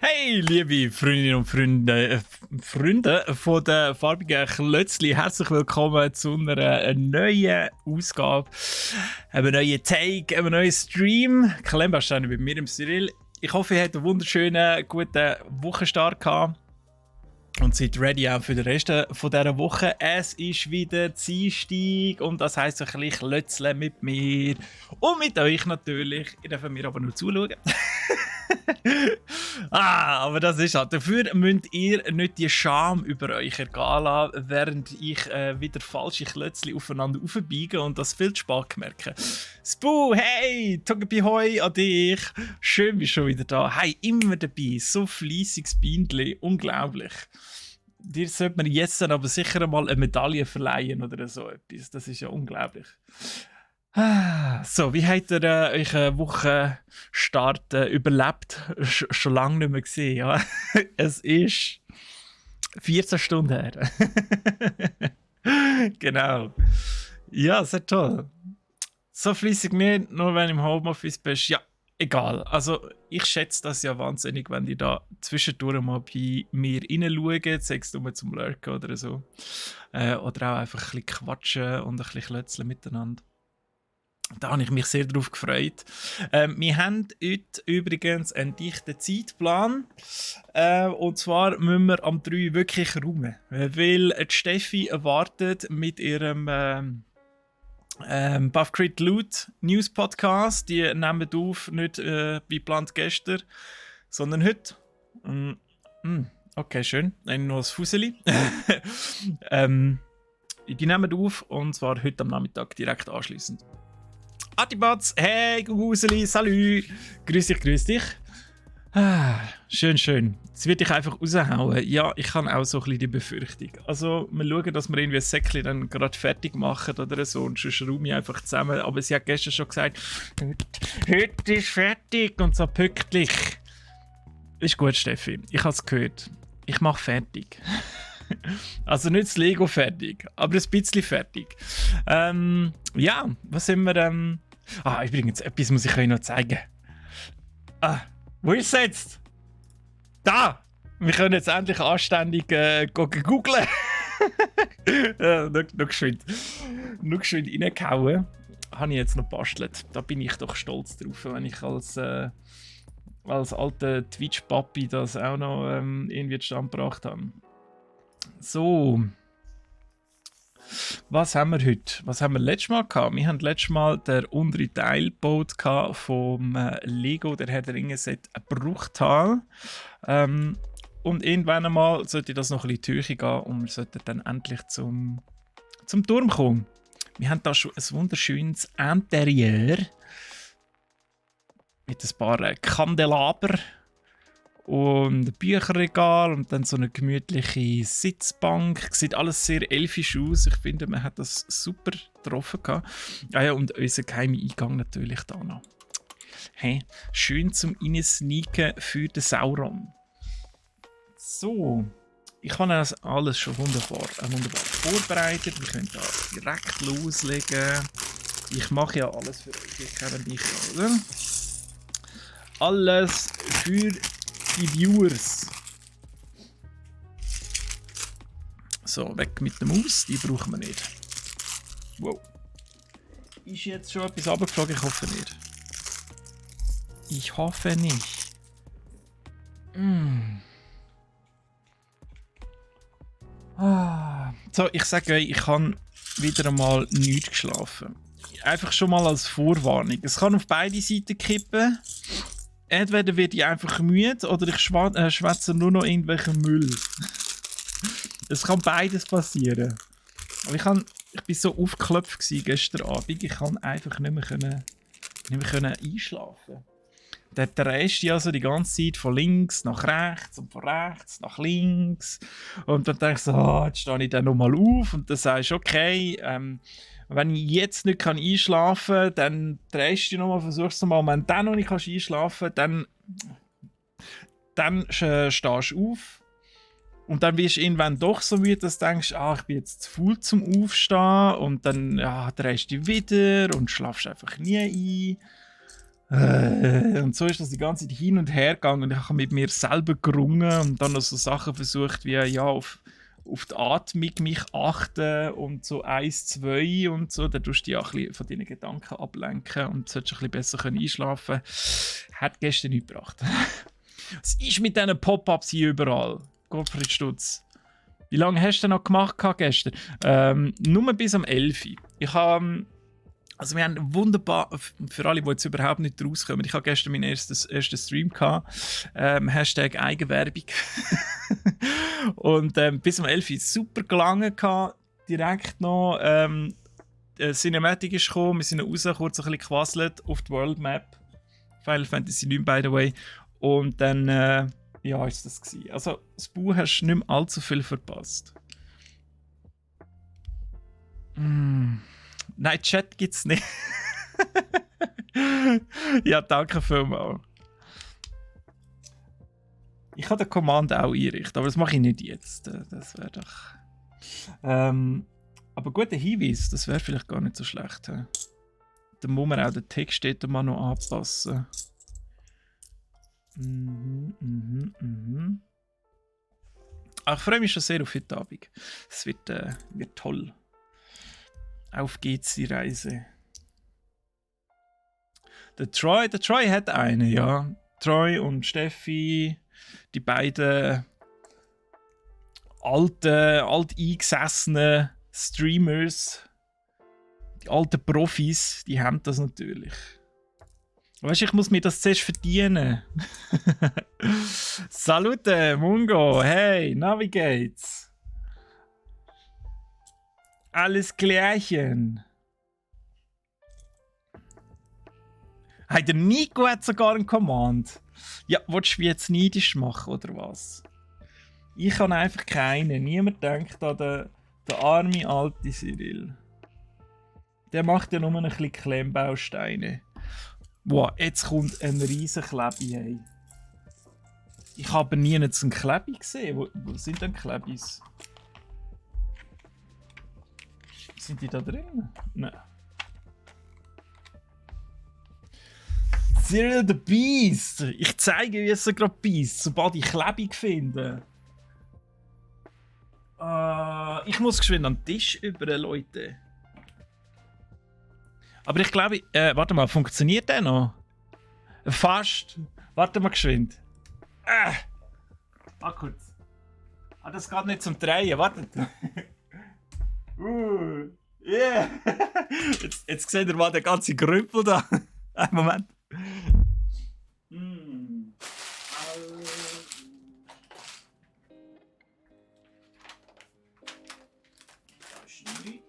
Hey, liebe Freundinnen und Freunde von der farbigen Klötzli, herzlich willkommen zu einer neuen Ausgabe, einem neuen Take, einem neuen Stream. Klemmbausteine bei mir im Cyril. Ich hoffe, ihr habt einen wunderschönen, guten Wochenstart gehabt und seid ready auch für den Rest von dieser Woche. Es ist wieder Dienstag und das heisst ein bisschen Klötzle mit mir und mit euch natürlich. Ihr dürft mir aber nur zuschauen. Aber das ist halt. Dafür müsst ihr nicht die Scham über euch ergehen lassen, während ich wieder falsche Klötzchen aufeinander aufbiege und das viel zu spät merke. Spu, hey, Togepihoi an dich. Schön, bist du schon wieder da. Hey, immer dabei. So fleissiges Bienchen. Unglaublich. Dir sollte man jetzt dann aber sicher mal eine Medaille verleihen oder so etwas. Das ist ja unglaublich. So, wie habt ihr euren Wochenstart überlebt? Schon lange nicht mehr gesehen, ja. Es ist 14 Stunden her. Genau. Ja, sehr toll. So fleissig nicht, nur wenn du im Homeoffice bist. Ja, egal. Also, ich schätze das ja wahnsinnig, wenn die da zwischendurch mal bei mir reinschauen, sei es nur zum Lurken oder so. Oder auch einfach ein bisschen quatschen und ein bisschen klötzeln miteinander. Da habe ich mich sehr darauf gefreut. Wir haben heute übrigens einen dichten Zeitplan. Und zwar müssen wir am 3 wirklich räumen. Weil die Steffi wartet mit ihrem Buff Crit Loot News Podcast. Die nehmen auf, nicht wie geplant gestern, sondern heute. Okay, schön. Dann noch ein Fuseli. Die nehmen auf und zwar heute am Nachmittag direkt anschliessend. Atibatz, hey, Guguseli, salü, grüß dich. Schön. Jetzt wird ich einfach raushauen. Ja, ich habe auch so ein bisschen die Befürchtung. Also, wir schauen, dass wir irgendwie ein Säckchen dann gerade fertig machen oder so und sonst räume ich einfach zusammen. Aber sie hat gestern schon gesagt, heute ist fertig und so pünktlich. Ist gut, Steffi, ich habe es gehört. Ich mache fertig. Also nicht das Lego fertig, aber ein bisschen fertig. Ja, was sind wir... übrigens, etwas muss ich euch noch zeigen. Wo ist es jetzt? Da! Wir können jetzt endlich anständig googlen. Noch geschwind reingehauen. Habe ich jetzt noch gebastelt. Da bin ich doch stolz drauf, wenn ich als alter Twitch-Papi das auch noch irgendwie zustande gebracht habe. So. Was haben wir heute? Was haben wir letztes Mal gehabt? Wir haben letztes Mal den unteren Teil gebaut vom Lego, der Herr der Ringe-Set Bruchtal. Und irgendwann einmal sollte das noch ein bisschen in die Höhe gehen und wir sollten dann endlich zum Turm kommen. Wir haben da schon ein wunderschönes Interieur mit ein paar Kandelaber und Bücherregal und dann so eine gemütliche Sitzbank. Sieht alles sehr elfisch aus. Ich finde, man hat das super getroffen. Ja, und unser geheimer Eingang natürlich da noch. Hey, schön zum Reinsneaken für den Sauron. So, ich habe das alles schon wunderbar vorbereitet. Wir können da direkt loslegen. Ich mache ja alles für euch. Ihr kennt mich, oder? Alles für die Viewers. So, weg mit der Maus, die brauchen wir nicht. Wow. Ist jetzt schon etwas runtergeflogen? Ich hoffe nicht. Ich hoffe nicht. So, ich sage euch, ich habe wieder einmal nichts geschlafen. Einfach schon mal als Vorwarnung. Es kann auf beide Seiten kippen. Entweder werde ich einfach müde oder ich schwätze nur noch irgendwelchen Müll. Es kann beides passieren. Aber ich war so aufgeklopft gestern Abend, ich konnte einfach nicht mehr einschlafen. Der drehst ja so die ganze Zeit von links nach rechts und von rechts nach links. Und dann denkst du, jetzt stehe ich dann nochmal auf und dann sagst du, okay, wenn ich jetzt nicht einschlafen kann, dann drehst du nochmal, versuchst du mal, wenn du dann noch nicht einschlafen kannst, dann stehst du auf. Und dann wirst du irgendwann doch so müde, dass du denkst, ich bin jetzt zu faul zum Aufstehen. Und dann drehst du dich wieder und schlafst einfach nie ein. Und so ist das die ganze Zeit hin und her gegangen und ich habe mit mir selber gerungen und dann noch so Sachen versucht wie ja auf die Atmung mich achten und so 1, 2 und so. Dann tust du dich auch ein bisschen von deinen Gedanken ablenken und solltest ein bisschen besser einschlafen können. Hat gestern nichts gebracht. Was ist mit diesen Pop-Ups hier überall? Gottfried Stutz. Wie lange hast du noch gemacht gestern? Nur bis um 11 Uhr. Ich habe... Also wir haben wunderbar, für alle, die jetzt überhaupt nicht rauskommen, ich habe gestern meinen ersten Stream gehabt, Hashtag Eigenwerbung. Und bis um 11 Uhr super gelangen gehabt, direkt noch, Cinematic ist gekommen, wir sind raus, kurz ein bisschen gequasselt auf die World Map, Final Fantasy 9 by the way, und dann, ja, ist das gewesen. Also, das Buch hast du nicht mehr allzu viel verpasst. Nein, Chat gibt's nicht. Ja, danke vielmals. Ich kann den Command auch einrichten, aber das mache ich nicht jetzt. Das wäre doch... aber guter Hinweis, das wäre vielleicht gar nicht so schlecht. Dann muss man auch den Text mal noch anpassen. Ich freue mich schon sehr auf heute Abend. Es wird toll. Auf geht's die Reise. Der Troy hat eine, ja. Troy und Steffi, die beiden alteingesessenen Streamers, die alten Profis, die haben das natürlich. Weißt du, ich muss mir das zuerst verdienen. Salute, Mungo, hey, na wie geht's? Alles klärchen. Hat der Nico hat sogar einen Command. Ja, willst du mich jetzt neidisch machen, oder was? Ich habe einfach keinen. Niemand denkt an den armen alten Cyril. Der macht ja nur ein bisschen Klemmbausteine. Wow, jetzt kommt ein riesen Klebi, hey. Ich habe nie einen Klebi gesehen. Wo sind denn Klebis? Sind die da drin? Nein. Cyril the Beast! Ich zeige, wie es so gerade beißt, sobald ich Klebig finde. Ich muss geschwind an den Tisch über, Leute. Aber ich glaube, warte mal, funktioniert der noch? Fast. Warte mal geschwind. Kurz. Das geht nicht zum Drehen, wartet. Yeah! Jetzt seht ihr mal den ganzen Grüppel da. Einen Moment. Da ist nichts.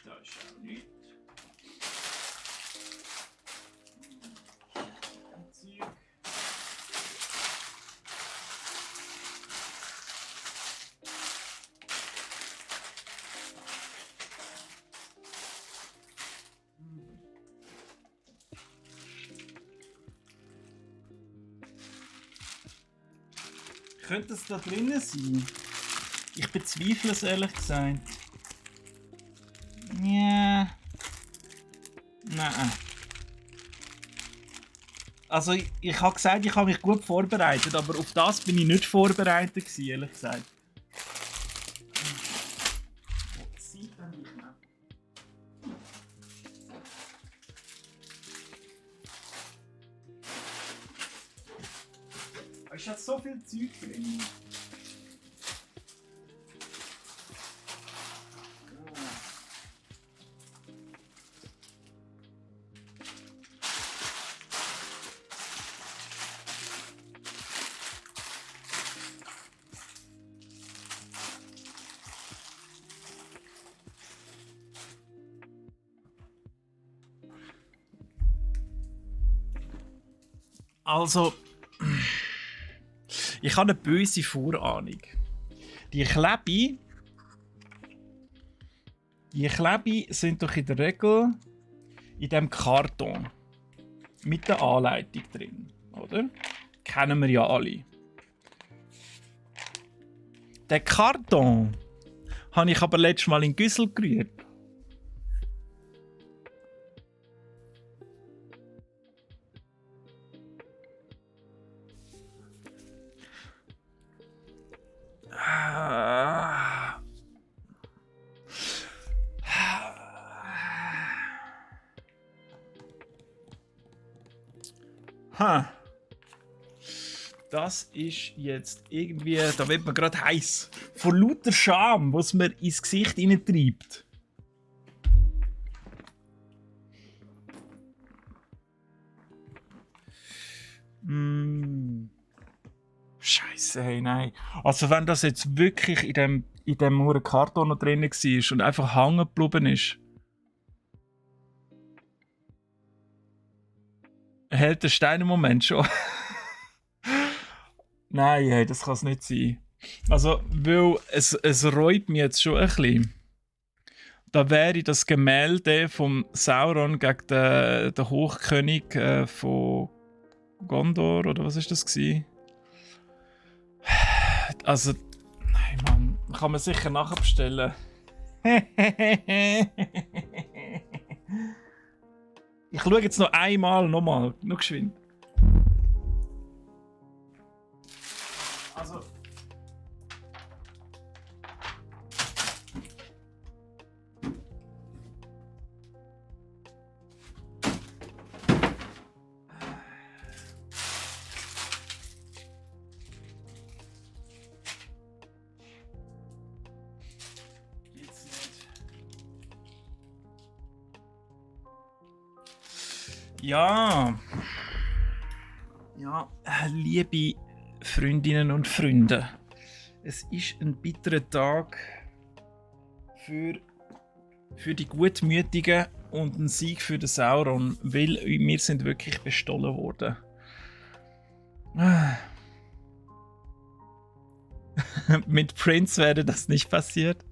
Da ist auch nichts. Könnte es da drinnen sein? Ich bezweifle es ehrlich gesagt. Ja. Nein. Also ich habe gesagt, ich habe mich gut vorbereitet, aber auf das bin ich nicht vorbereitet gewesen, ehrlich gesagt. Es hat so viel Zeug drin. Also, ich habe eine böse Vorahnung. Die Klebi sind doch in der Regel in diesem Karton mit der Anleitung drin, oder? Kennen wir ja alle. Den Karton habe ich aber letztes Mal in Güssel gerührt. Das ist jetzt irgendwie, da wird man gerade heiß. Vor lauter Scham, was mir ins Gesicht hineintreibt. Scheiße, hey, nein. Also wenn das jetzt wirklich in dem Karton noch drin war und einfach hängen geblieben ist, hält der Stein im Moment schon. Nein, hey, das kann es nicht sein. Also, weil es reut mich jetzt schon ein bisschen. Da wäre das Gemälde vom Sauron gegen den Hochkönig von Gondor, oder was ist das gewesen? Also, nein, Mann, kann man sicher nachbestellen. Ich schaue jetzt noch einmal, nochmal, noch geschwind. Also. Geht's nicht. Ja. Ja, liebe Freundinnen und Freunde, es ist ein bitterer Tag für die Gutmütigen und ein Sieg für den Sauron, weil wir sind wirklich bestohlen worden. Mit Prince wäre das nicht passiert.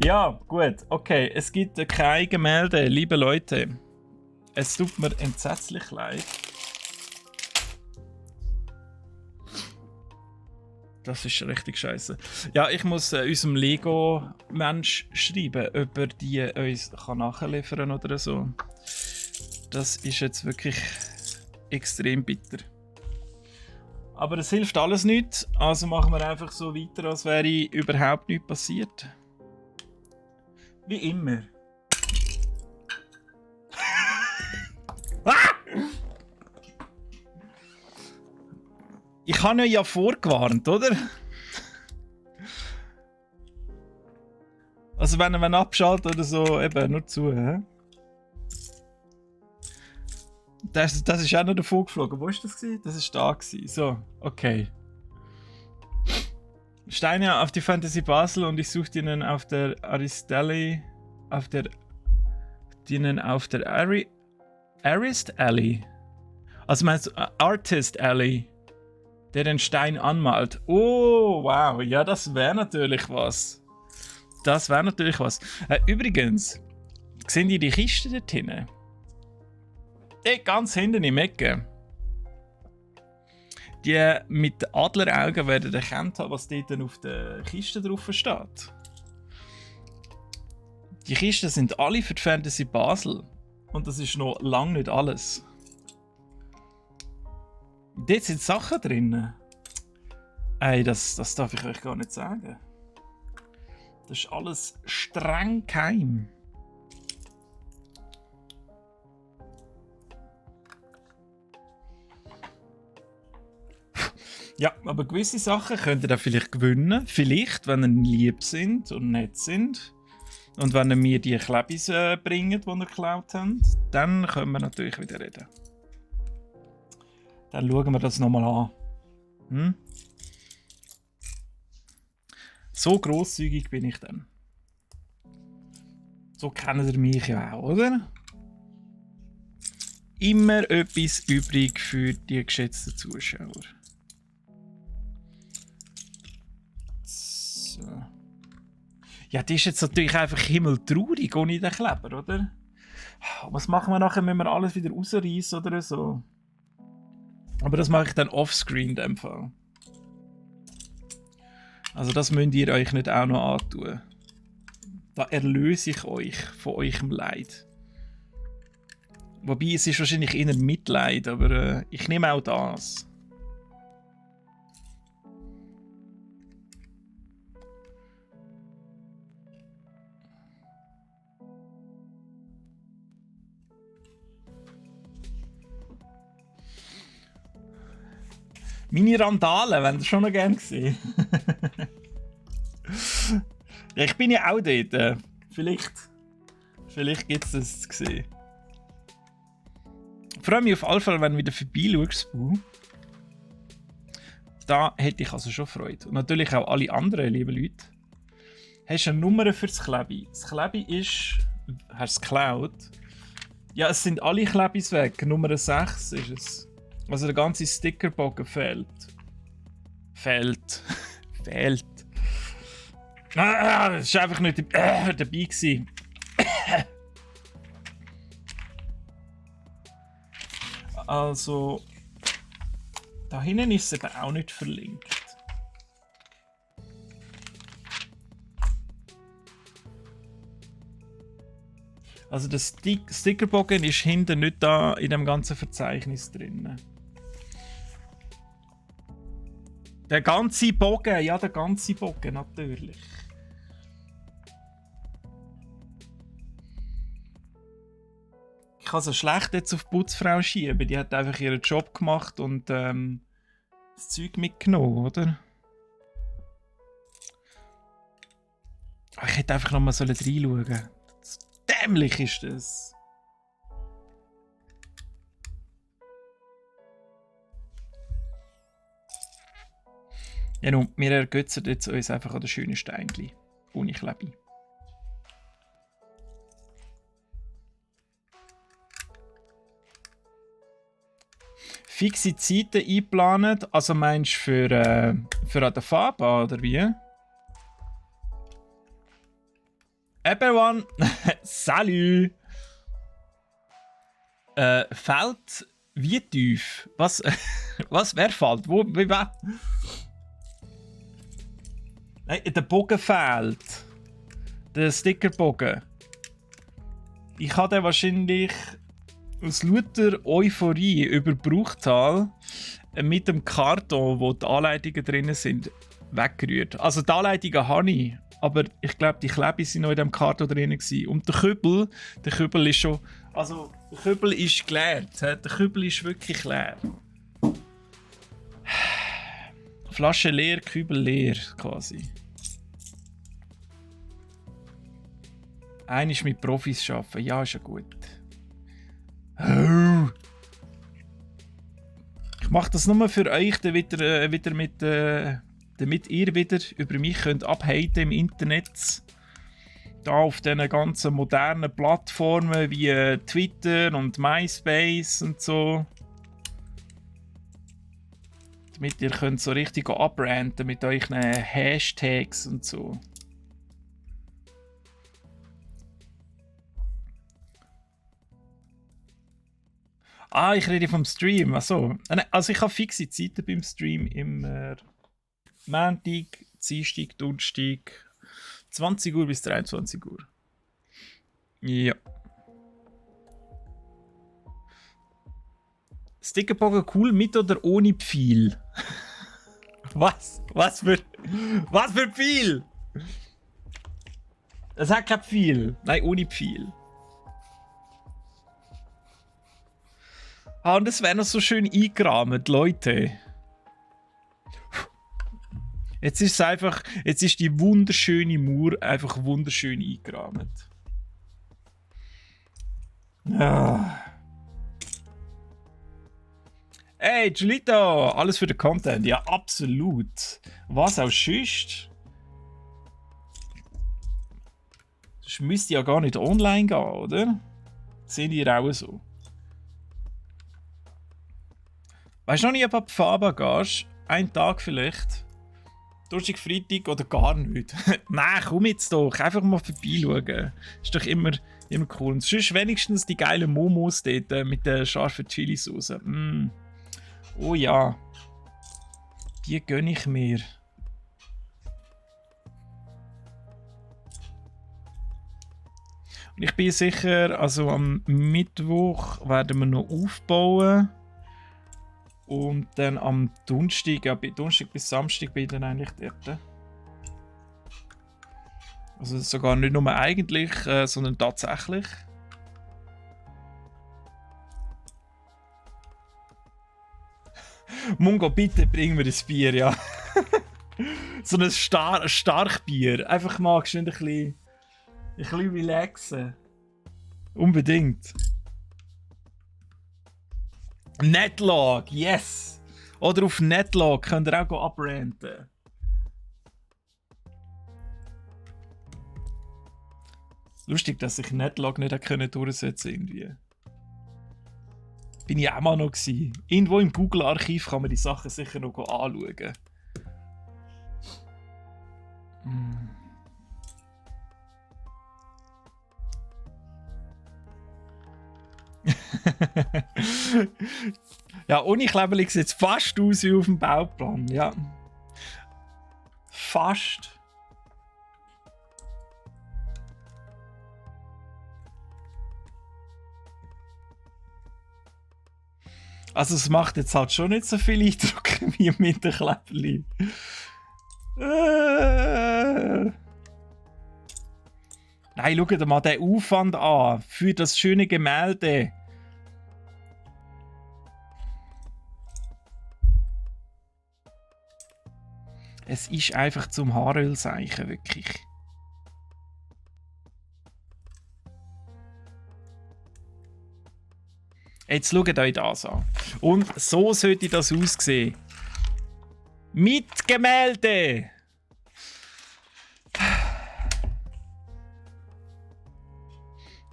Ja, gut, okay, es gibt kein Gemälde, liebe Leute. Es tut mir entsetzlich leid. Das ist richtig scheiße. Ja, ich muss unserem Lego-Mensch schreiben, ob er die uns nachliefern kann oder so. Das ist jetzt wirklich extrem bitter. Aber es hilft alles nicht, also machen wir einfach so weiter, als wäre überhaupt nichts passiert. Wie immer. Ich habe euch ja vorgewarnt, oder? Also wenn er abschaltet oder so, eben, nur zu. He? Das ist auch noch davon geflogen. Wo war das? Das war da. So, okay. Steine auf die Fantasy Basel und ich suche ihnen auf der Arist-Alley. Arist Alley. Also meinst du Artist Alley? Der den Stein anmalt. Oh, wow. Ja, das wäre natürlich was. Das wäre natürlich was. Übrigens, sehen die Kiste dort hinten? Ganz hinten im Ecke. Die mit den Adleraugen werden erkannt haben, was dort auf der Kiste drauf steht. Die Kisten sind alle für die Fantasy Basel. Und das ist noch lange nicht alles. Dort sind Sachen drin. Ey, das darf ich euch gar nicht sagen. Das ist alles streng geheim. Ja, aber gewisse Sachen könnt ihr dann vielleicht gewinnen. Vielleicht, wenn ihr lieb sind und nett sind. Und wenn ihr mir die Klebis bringt, die ihr geklaut habt, dann können wir natürlich wieder reden. Dann schauen wir das nochmal an. Hm? So grosszügig bin ich dann. So kennen ihr mich ja auch, oder? Immer etwas übrig für die geschätzten Zuschauer. So. Ja, das ist jetzt natürlich einfach himmeltraurig ohne den Kleber, oder? Was machen wir nachher, wenn wir alles wieder rausreißen oder so? Aber das mache ich dann offscreen in dem Fall. Also das müsst ihr euch nicht auch noch antun. Da erlöse ich euch von eurem Leid. Wobei, es ist wahrscheinlich eher Mitleid, aber ich nehme auch das. Meine Randalen, wenn ihr schon noch gerne gesehen. Ja, ich bin ja auch dort. Vielleicht gibt es das zu sehen. Ich freue mich auf alle Fälle, wenn du wieder vorbeischaust, Bu. Da hätte ich also schon Freude. Und natürlich auch alle anderen, liebe Leute. Hast du eine Nummer für das Klebi? Das Klebi ist... Hast du es geklaut? Ja, es sind alle Klebis weg. Nummer 6 ist es. Also der ganze Stickerbogen fehlt. Fehlt. Das war einfach nicht dabei gewesen. Also... Da hinten ist es eben auch nicht verlinkt. Also der Stickerbogen ist hinten nicht da in dem ganzen Verzeichnis drin. Der ganze Bogen, ja, der ganze Bogen, natürlich. Ich kann so schlecht jetzt auf die Putzfrau schieben. Die hat einfach ihren Job gemacht und das Zeug mitgenommen, oder? Ich hätte einfach noch mal reinschauen. Dämlich ist das. Ja, nun, wir ergötzen jetzt uns einfach an den schönen Steinchen. Ohne Klebi. Fixe Zeiten eingeplant, also meinst du für an der Farbe oder wie? Everyone, salut! Fällt wie tief? Was, wer fällt? Wo, wie, wer? Nein, der Bogen fehlt. Der Stickerbogen. Ich habe den wahrscheinlich aus lauter Euphorie über Bruchtal mit dem Karton, wo die Anleitungen drin sind, weggerührt. Also die Anleitungen habe ich, aber ich glaube, die Klebe sind noch in dem Karton drin gewesen. Und der Kübel ist schon, also der Kübel ist geleert. Der Kübel ist wirklich leer. Flasche leer, Kübel leer, quasi. Einmal mit Profis arbeiten, ja, ist ja gut. Oh. Ich mache das nur für euch, damit ihr wieder über mich könnt abhaten im Internet. Da auf diesen ganzen modernen Plattformen wie Twitter und MySpace und so. Damit ihr könnt so richtig abranten mit euren Hashtags und so. Ah, ich rede vom Stream. Achso. Also ich habe fixe Zeiten beim Stream. Immer Montag, Dienstag, Donnerstag, 20 Uhr bis 23 Uhr. Ja. Stickerbogen cool mit oder ohne Pfeil? Was? Was für Pfeil? Es hat kein Pfeil. Nein, ohne Pfeil. Ah, und es wäre noch so schön eingerahmt, Leute. Jetzt ist die wunderschöne Mauer einfach wunderschön eingerahmt. Ah. Hey, Julito, alles für den Content. Ja, absolut. Was auch sonst? Das müsste ja gar nicht online gehen, oder? Sehen ihr auch so? Weißt du noch nicht, ob du auf die Farbe gehst? Einen Tag vielleicht? Donnerstag, Freitag oder gar nicht? Nein, komm jetzt doch. Einfach mal vorbeischauen. Ist doch immer cool. Und sonst wenigstens die geilen Momos dort mit der scharfen Chili-Sauce. Mm. Oh ja. Die gönne ich mir. Und ich bin sicher, also am Mittwoch werden wir noch aufbauen. Und dann am Donnerstag, ja, Donnerstag bis Samstag bin ich dann eigentlich dort. Also sogar nicht nur eigentlich, sondern tatsächlich. Mungo, bitte bring mir ein Bier, ja. So ein Starkbier. Einfach mal schön ein bisschen relaxen. Unbedingt. Netlog, yes! Oder auf Netlog könnt ihr auch abranten. Lustig, dass ich Netlog nicht durchsetzen irgendwie. Bin ich auch mal noch gewesen. Irgendwo im Google-Archiv kann man die Sachen sicher noch anschauen. Ja, ohne Kleberli sieht es fast aus wie auf dem Bauplan. Ja. Fast. Also es macht jetzt halt schon nicht so viel Eindruck wie mit den Kleberli. Nein, schaut dir mal den Aufwand an für das schöne Gemälde. Es ist einfach zum Haarölseichen, wirklich. Jetzt schaut euch das an. Und so sollte das aussehen. Mit Gemälde!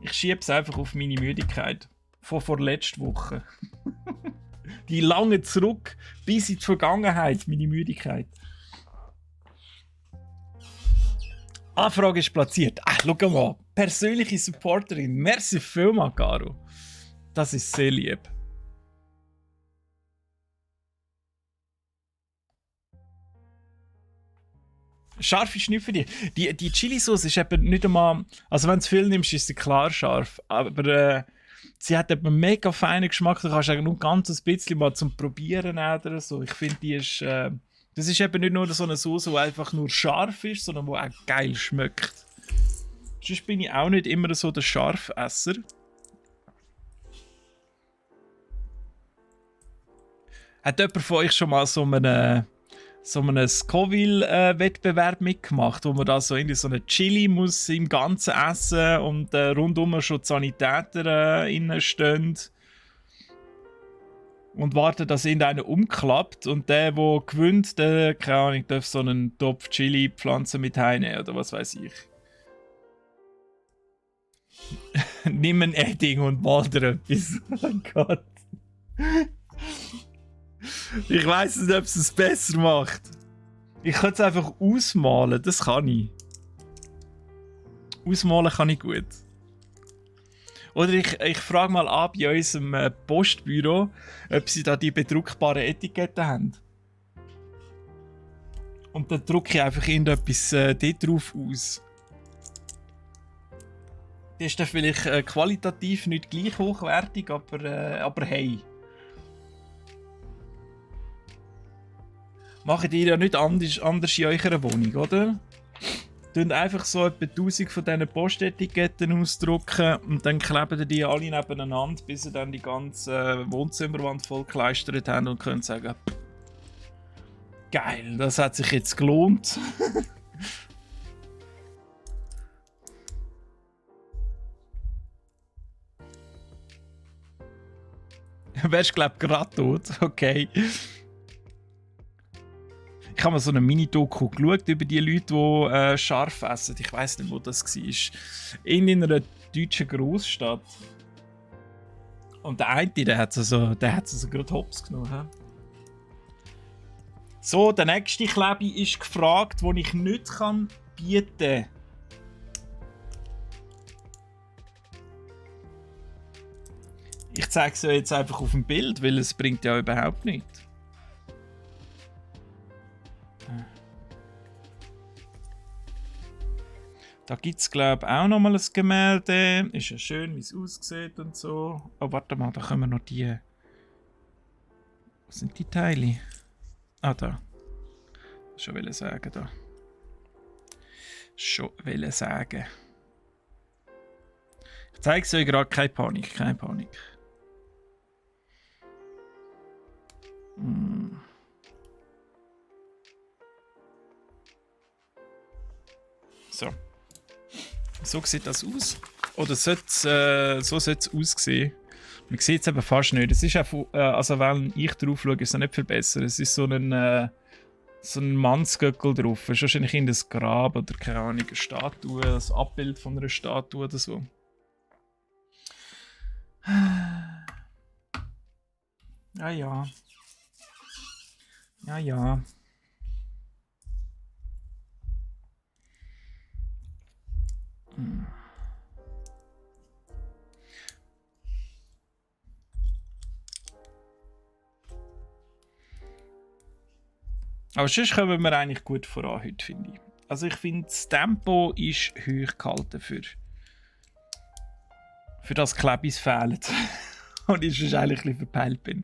Ich schiebe es einfach auf meine Müdigkeit. Von vorletzter Woche. Die lange zurück bis in die Vergangenheit, meine Müdigkeit. Anfrage ist platziert. Ach, schau mal. Persönliche Supporterin. Merci vielmals, Caro. Das ist sehr lieb. Scharf ist nicht für dich. Die Chili-Sauce ist eben nicht einmal... Also wenn du es viel nimmst, ist sie klar scharf. Aber sie hat eben einen mega feinen Geschmack. Du kannst eigentlich nur ganz ein bisschen mal zum Probieren oder so. Ich finde, die ist... das ist eben nicht nur so eine Sauce, die einfach nur scharf ist, sondern die auch geil schmeckt. Sonst bin ich auch nicht immer so der Scharfesser. Hat jemand von euch schon mal so einen Scoville-Wettbewerb mitgemacht, wo man da so irgendwie so eine Chili muss im Ganzen essen und rundum schon die Sanitäter innen stehen und warten, dass irgendeiner umklappt und der gewinnt, der, keine Ahnung, darf so einen Topf Chili-Pflanzen mit heimnehmen oder was weiß ich. Nimm ein Edding und mal dir etwas. Oh mein Gott. Ich weiss nicht, ob es es besser macht. Ich kann es einfach ausmalen, das kann ich. Ausmalen kann ich gut. Oder ich frage mal an bei unserem Postbüro, ob sie da die bedruckbaren Etiketten haben. Und dann drucke ich einfach irgendetwas dort drauf aus. Das ist dann vielleicht qualitativ nicht gleich hochwertig, aber hey. Macht ihr ja nicht anders in eurer Wohnung, oder? Tönt einfach so etwa 1000 von diesen Postetiketten ausdrucken und dann kleben die alle nebeneinander, bis sie dann die ganze Wohnzimmerwand vollgekleistert haben und können sagen: Geil, das hat sich jetzt gelohnt. Wärst, glaube ich, gerade tot. Okay. Ich habe mal so eine Mini-Doku geschaut über die Leute, die scharf essen. Ich weiß nicht, wo das war. In einer deutschen Großstadt. Und der eine, der hat es also gerade hops genommen. So, der nächste Klebi ist gefragt, den ich nicht bieten kann. Ich zeige es euch jetzt einfach auf dem Bild, weil es bringt ja überhaupt nichts. Da gibt es, glaube ich, auch noch mal ein Gemälde. Ist ja schön, wie es aussieht und so. Oh, warte mal, da kommen noch die. Wo sind die Teile? Ah, da. Schon will sagen, da. Schon will sagen. Ich zeige es euch gerade, keine Panik, keine Panik. So. So sieht das aus. Oder so sollte es aussehen. Man sieht es eben fast nicht. Es ist auch, also wenn ich drauf schaue, ist es nicht viel besser. Es ist so ein Mannsgöckel drauf. Es ist wahrscheinlich in das Grab oder keine Ahnung, eine Statue, das Abbild von einer Statue oder so. Ja, ja. Ja, ja. Aber sonst kommen wir eigentlich gut voran heute, finde ich. Also ich finde, das Tempo ist hoch gehalten für das Klebis fehlen. Und ich sonst eigentlich ein bisschen verpeilt bin.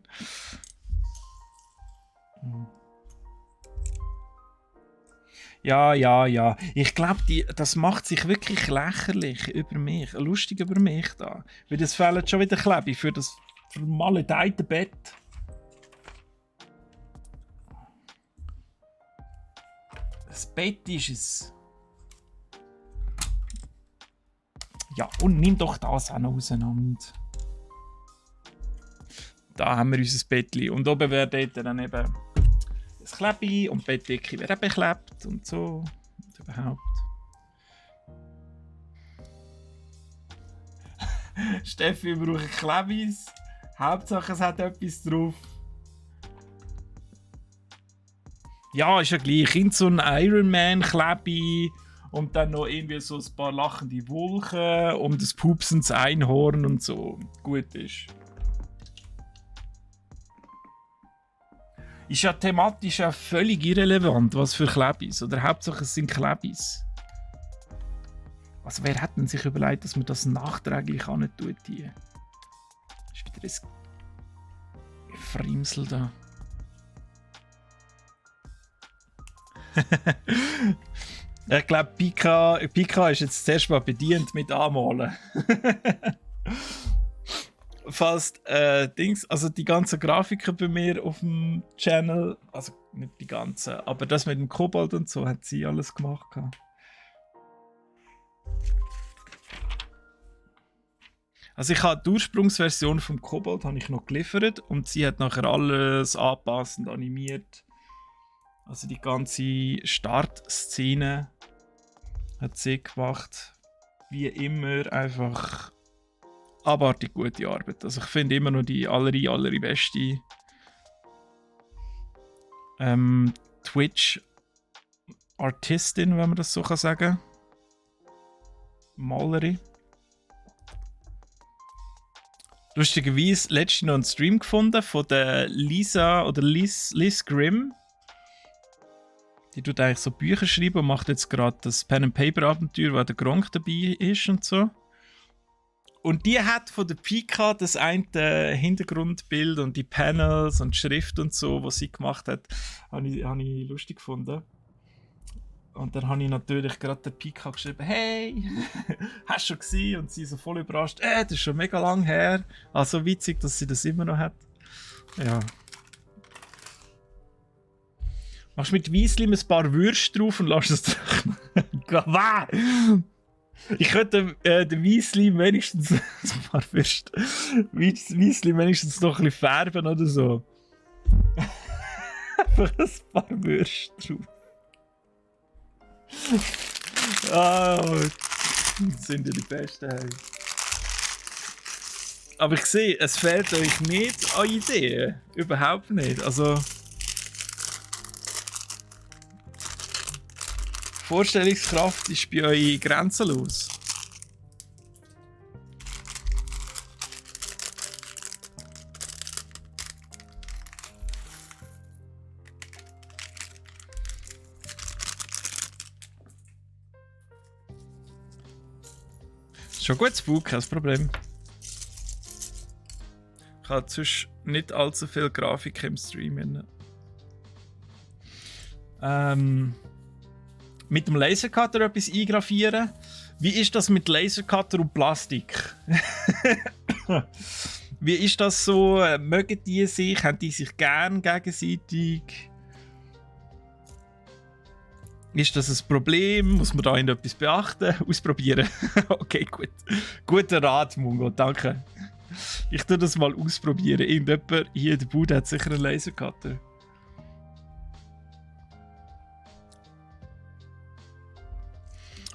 Ja, ja, ja. Ich glaube, das macht sich wirklich lächerlich über mich. Lustig über mich da. Weil das fehlt schon wieder Klebi für das vermaledeite Bett. Das Bett ist es. Ja, und nimm doch das auch noch auseinander. Da haben wir unser Bettchen. Und oben wäre dort dann eben das Klebi und die Bettdecke wäre beklebt und so. Und überhaupt. Steffi braucht Klebis. Hauptsache es hat etwas drauf. Ja, ist ja gleich. In so ein Ironman-Klebi und dann noch irgendwie so ein paar lachende Wolken und ein pupsendes Einhorn und so. Gut ist. Ist ja thematisch auch völlig irrelevant, was für Klebis. Oder Hauptsache es sind Klebis. Also wer hat denn sich überlegt, dass man das nachträglich auch nicht tut hier? Ist wieder ein Frimsel da. Ich glaube, Pika ist jetzt zuerst mal bedient mit Anmalen. Fast Dings, also die ganzen Grafiken bei mir auf dem Channel, also nicht die ganzen, aber das mit dem Kobold und so hat sie alles gemacht. Also ich habe die Ursprungsversion vom Kobold habe ich noch geliefert und sie hat nachher alles anpassend animiert. Also die ganze Startszene hat sie gemacht. Wie immer einfach abartig gute Arbeit. Also ich finde immer noch die allerbeste Twitch-Artistin, wenn man das so sagen kann. Malerin. Lustigerweise letztens noch einen Stream gefunden von der Lisa oder Liz Grimm. Die tut eigentlich so Bücher schreiben und macht jetzt gerade das Pen-and-Paper-Abenteuer, wo der Gronk dabei ist und so. Und die hat von der Pika das eine Hintergrundbild und die Panels und die Schrift und so, was sie gemacht hat, habe ich lustig gefunden. Und dann habe ich natürlich gerade der Pika geschrieben, hey, hast du schon gesehen? Und sie so voll überrascht, das ist schon mega lang her. Also witzig, dass sie das immer noch hat. Ja. Machst mit Weisslim ein paar Würste drauf und lass es trocknen. Ich könnte den Weisslim wenigstens ein paar Würste. Weisslim wenigstens noch ein bisschen färben oder so. Einfach ein paar Würste drauf. Das sind ja die Besten. Hey. Aber ich sehe, es fehlt euch nicht an Ideen. Überhaupt nicht. Also. Vorstellungskraft ist bei euch grenzenlos. Schon gut zu kein Problem. Ich habe sonst nicht allzu viel Grafik im Stream. Mit dem Lasercutter etwas eingravieren. Wie ist das mit Lasercutter und Plastik? Wie ist das so? Mögen die sich? Haben die sich gern gegenseitig? Ist das ein Problem? Muss man da etwas beachten? Ausprobieren? Okay, gut. Guter Rat, Mungo, danke. Ich tue das mal ausprobieren. Irgendjemand hier in der Bude hat sicher einen Lasercutter.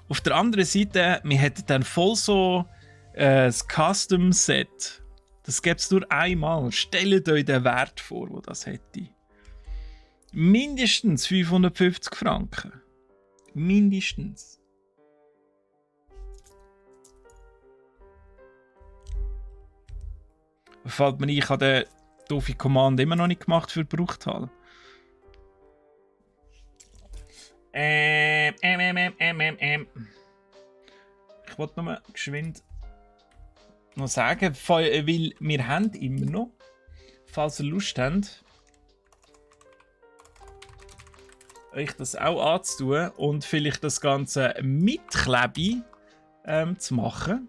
Auf der anderen Seite, wir hätten dann voll so das Custom-Set. Das gibt es nur einmal. Stellt euch den Wert vor, wo das hätte. Mindestens 550 Franken. Mindestens. Fällt mir ein, ich habe den doofe Command immer noch nicht gemacht für Bruchtal. Ich wollte nur geschwind noch sagen, weil wir haben immer noch, falls ihr Lust habt, euch das auch anzutun und vielleicht das Ganze mit Klebe zu machen,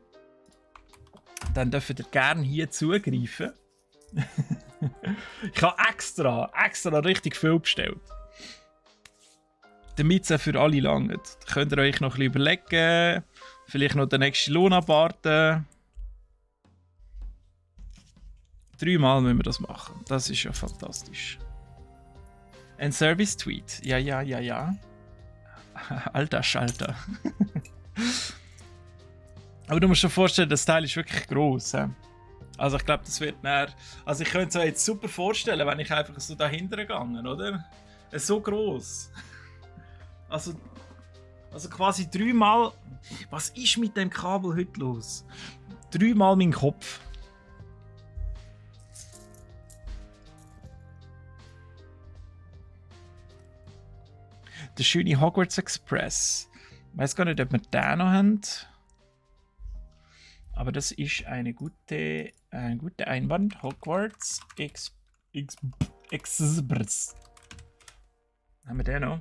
dann dürft ihr gerne hier zugreifen. Ich habe extra richtig viel bestellt. Damit es auch für alle langt. Da könnt ihr euch noch ein bisschen überlegen, vielleicht noch den nächsten Lohn abwarten. 3-mal müssen wir das machen. Das ist ja fantastisch. Ein Service-Tweet. Ja. Alter Schalter. Aber du musst dir vorstellen, das Teil ist wirklich gross. Also ich glaube, das wird mehr. Also ich könnte es mir jetzt super vorstellen, wenn ich einfach so dahinter gegangen, oder? So gross. Also quasi 3-mal. Was ist mit dem Kabel heute los? 3-mal mein Kopf. Der schöne Hogwarts Express. Ich weiß gar nicht, ob wir den noch haben. Aber das ist ein guter Einwand. Hogwarts Express. Haben wir den noch?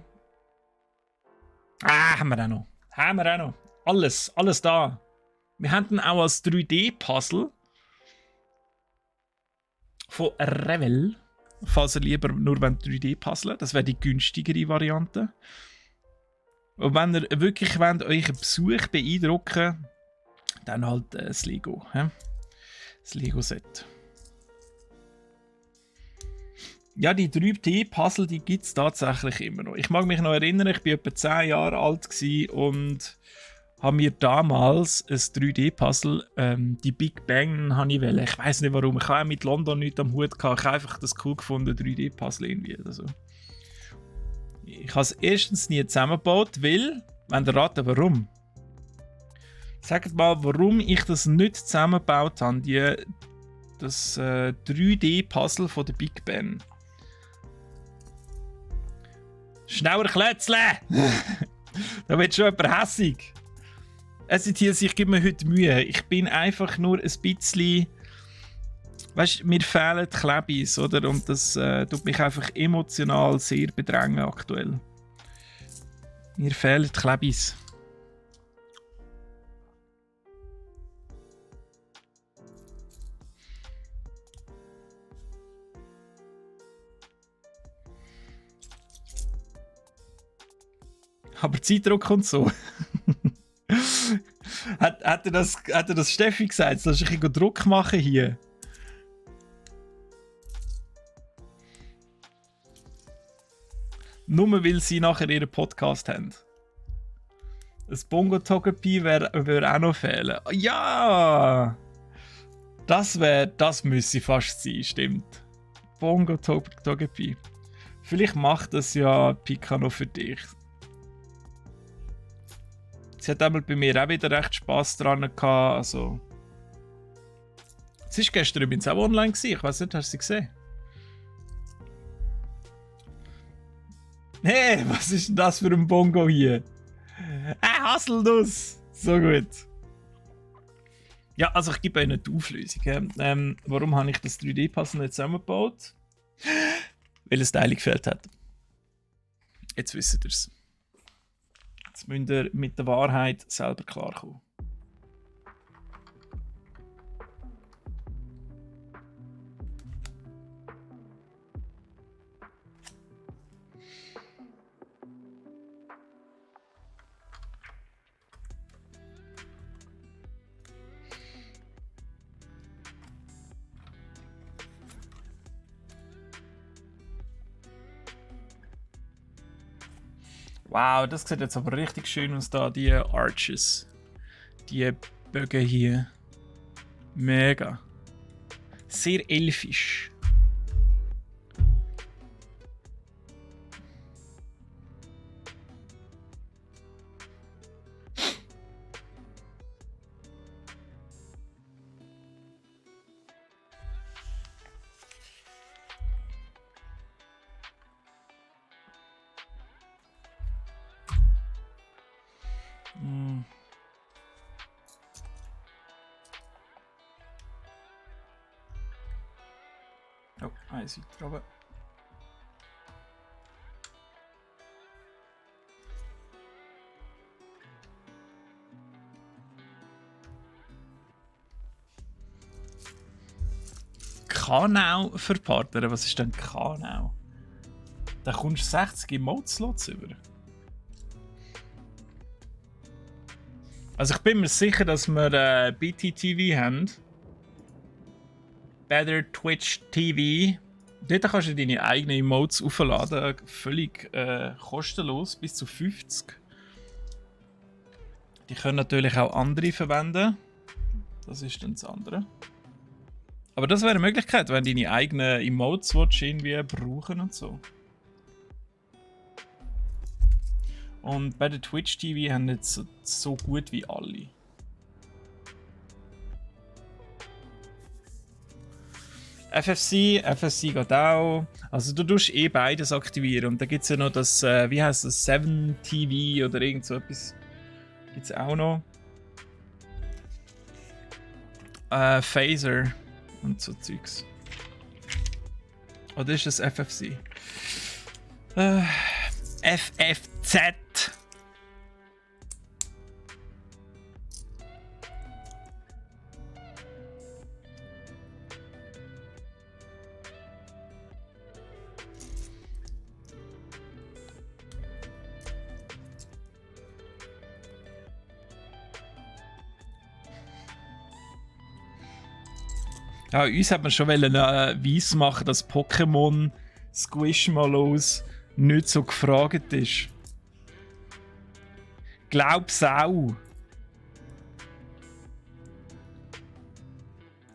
Haben wir den noch. Alles da. Wir haben den auch als 3D-Puzzle von Revell. Falls ihr lieber nur 3D puzzeln wollt. Das wäre die günstigere Variante. Und wenn ihr wirklich wollt, euren Besuch beeindrucken, dann halt das Lego. Das Lego-Set. Ja, die 3D-Puzzle, die gibt es tatsächlich immer noch. Ich mag mich noch erinnern, ich war etwa 10 Jahre alt und habe mir damals ein 3D-Puzzle, die Big Bang, habe ich wollen. Ich weiß nicht warum. Ich habe auch mit London nichts am Hut gehabt. Ich habe einfach das cool gefunden, 3D-Puzzle irgendwie. Also. Ich habe es erstens nie zusammengebaut, weil, wenn ihr raten, warum. Sagt mal, warum ich das nicht zusammengebaut habe, das 3D-Puzzle von der Big Bang. Schneller Klötzle! Da wird schon jemand hässig. Ich gebe mir heute Mühe. Ich bin einfach nur ein bisschen. Weißt du, mir fehlen die Klebis, oder? Und das tut mich einfach emotional sehr bedrängen aktuell. Mir fehlen die Klebis. Aber Zeitdruck und so. hat er das Steffi gesagt? Soll ich ein bisschen Druck machen hier? Nur weil sie nachher ihren Podcast haben. Das Bongo-Togepi würde auch noch fehlen. Ja! Das müsste fast sein, stimmt. Bongo-Togepi. Vielleicht macht das ja Pika noch für dich. Sie hat einmal bei mir auch wieder recht Spass dran gehabt. Also. Sie war gestern übrigens auch online. Ich weiß nicht, hast du sie gesehen? Hey, was ist denn das für ein Bongo hier? Haselnuss! So gut. Ja, also ich gebe Ihnen die Auflösung. Warum habe ich das 3D-Puzzle nicht zusammengebaut? Weil es Teil gefehlt hat. Jetzt wisst ihr es. Jetzt müsst ihr mit der Wahrheit selber klarkommen. Wow, das sieht jetzt aber richtig schön aus da, die Arches. Die Bögen hier. Mega. Sehr elfisch. Oh, eins weiter oben. Kanau verpartnern? Was ist denn Kanau? Da kommst du 60 Emote-Slots über. Also ich bin mir sicher, dass wir BTTV haben. Better Twitch TV. Dort kannst du deine eigenen Emotes aufladen. Völlig kostenlos. Bis zu 50. Die können natürlich auch andere verwenden. Das ist dann das andere. Aber das wäre eine Möglichkeit, wenn du deine eigenen Emotes irgendwie brauchen und so. Und bei der Twitch TV haben jetzt so gut wie alle. FFC geht auch. Also du tust beides aktivieren. Und da gibt es ja noch das, wie heißt das, 7 TV oder irgend so etwas. Gibt es auch noch. Phaser und so Zeugs. Oder ist das FFC? FFZ. Ja, uns hat man schon weiss machen, dass Pokémon Squishmallows nicht so gefragt ist. Glaub's auch.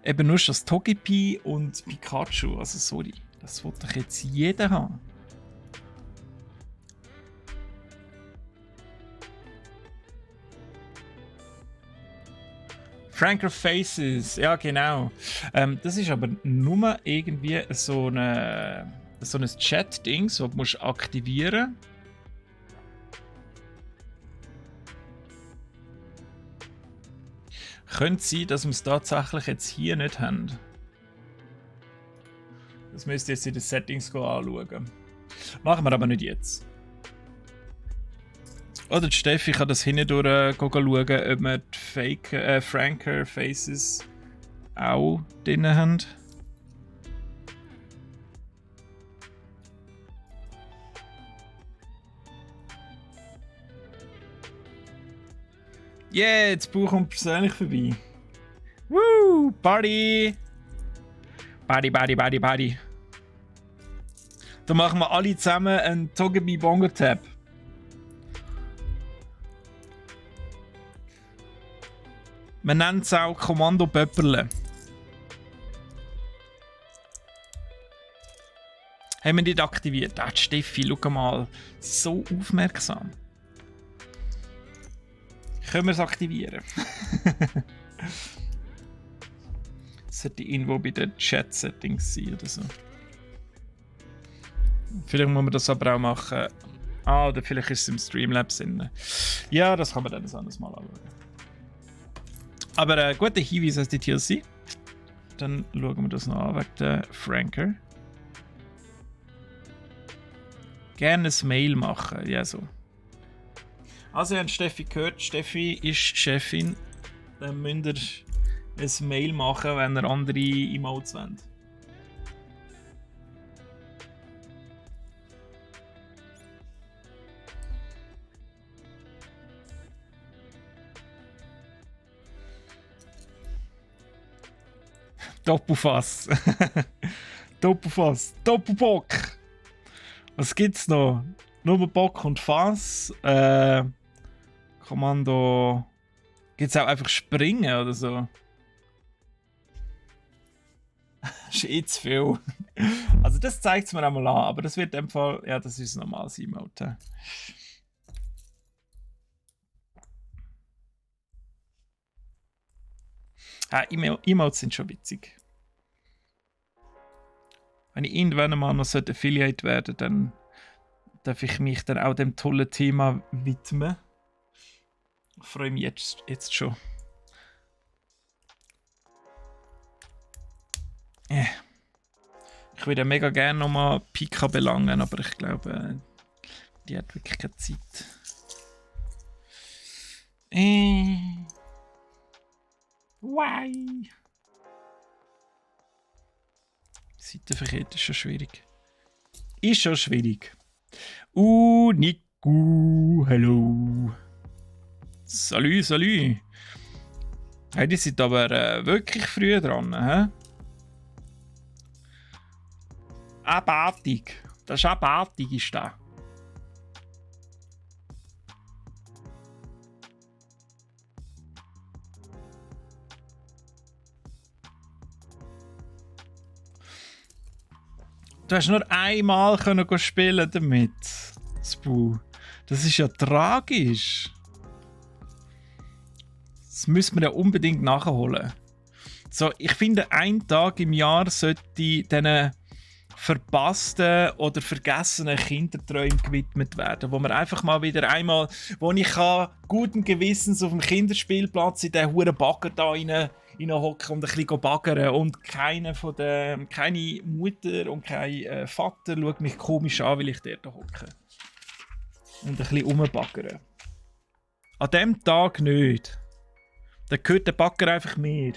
Eben nur schon das Togepi und Pikachu. Also sorry, das wollte doch jetzt jeder haben. Franker Faces, ja genau. Das ist aber nur irgendwie so ein Chat-Ding, das du musst aktivieren. Könnte sein, dass wir es tatsächlich jetzt hier nicht haben. Das müsst ihr jetzt in den Settings anschauen. Machen wir aber nicht jetzt. Oder die Steffi kann das hindurch schauen, ob wir die Fake Franker Faces auch drin haben. Yeah, jetzt Buch kommt persönlich vorbei. Woo! Party! Party, Party, Party, Party. Da machen wir alle zusammen einen Togepi Bongo Tap. Man nennt es auch Kommando Pöpperle. Haben wir nicht aktiviert. Ah, Steffi, schau mal. So aufmerksam. Können wir es aktivieren? Das sollte irgendwo bei den Chat-Settings sein oder so. Vielleicht muss man das aber auch machen. Ah, oder vielleicht ist es im Streamlabs drin. Ja, das kann man dann ein anderes Mal anschauen. Aber guter Hinweis als die TLC. Dann schauen wir das noch an wegen der Franker. Gerne ein Mail machen, ja so. Also, ihr habt Steffi gehört. Steffi ist Chefin. Dann müsst ihr ein Mail machen, wenn ihr andere Emotes wollt. Doppelfass. Doppelfass. Doppelbock. Was gibt's noch? nur Bock und Fass. Kommando. Gibt es auch einfach Springen oder so? Das ist eh zu viel. Also das zeigt es mir einmal an, aber das wird in dem Fall, ja, das ist ein normales Emote. Emotes sind schon witzig. Wenn ich irgendwann mal noch Affiliate werden sollte, dann darf ich mich dann auch dem tollen Thema widmen. Ich freue mich jetzt schon. Ich würde mega gerne nochmal Pika belangen, aber ich glaube, die hat wirklich keine Zeit. Why? Seitenverkehrt ist schon schwierig. Ist schon schwierig. Niku, hallo. Salut. Hey, die sind aber wirklich früh dran, hä? Abartig. Das ist abartig, ist das. Du hast nur einmal können spielen damit, Spoo. Das ist ja tragisch. Das müssen wir ja unbedingt nachholen. So, ich finde, ein Tag im Jahr sollte diesen verpassten oder vergessenen Kinderträumen gewidmet werden, wo man einfach mal wieder einmal, wo ich kann, guten Gewissens auf dem Kinderspielplatz in den huren Bagger da reinhocken und ein bisschen baggern und keine Mutter und kein Vater schaut mich komisch an, weil ich dort hocke. Und ein bisschen rumbaggern. An diesem Tag nicht. Dann gehört der Bagger einfach mir.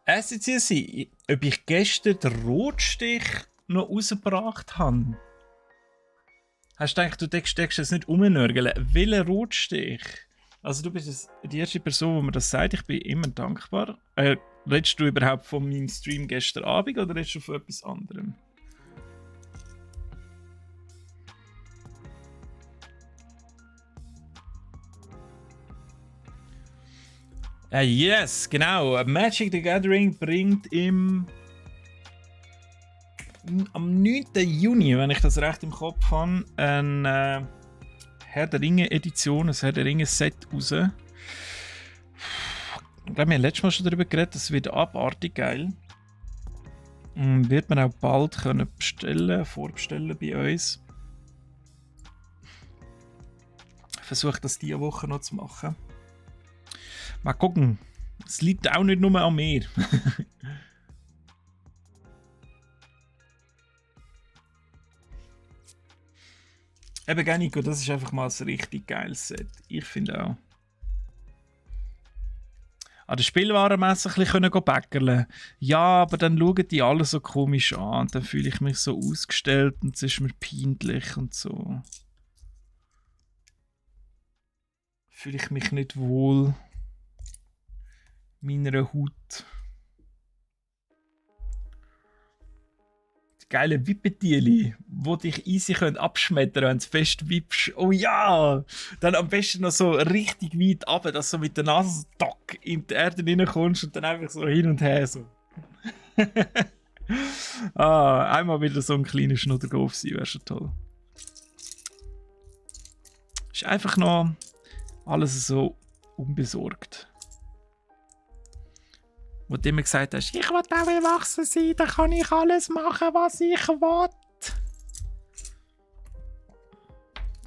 SCC, ob ich gestern den Rotstich noch rausgebracht habe? Hast du gedacht, du denkst jetzt nicht umnörgeln? Welcher Rotstich? Also du bist die erste Person, die mir das sagt. Ich bin immer dankbar. Redest du überhaupt von meinem Stream gestern Abend oder redest du von etwas anderem? Yes, genau. Magic the Gathering bringt am 9. Juni, wenn ich das recht im Kopf habe, eine Herr der Ringe Edition, ein Herr der Ringe Set raus. Ich glaube, wir haben letztes Mal schon darüber geredet, das wird abartig geil. Wird man auch bald können vorbestellen bei uns. Ich versuche das diese Woche noch zu machen. Mal gucken. Es liegt auch nicht nur an mir. Eben, gell, Nico, das ist einfach mal ein richtig geiles Set. Ich finde auch. An der Spielwarenmesse ein bisschen bäckerle. Ja, aber dann schauen die alle so komisch an. Und dann fühle ich mich so ausgestellt und es ist mir peinlich und so. Fühle ich mich nicht wohl. Meiner Haut. Die geile Wippetieli, wo dich easy abschmettern, wenn du fest wippst. Oh ja! Dann am besten noch so richtig weit runter, dass du mit der Nase in die Erde reinkommst und dann einfach so hin und her so. Einmal wieder so ein kleiner Schnuddergolf sein, wäre schon toll. Ist einfach noch alles so unbesorgt. Wo du immer gesagt hast, ich will auch erwachsen sein, dann kann ich alles machen, was ich will.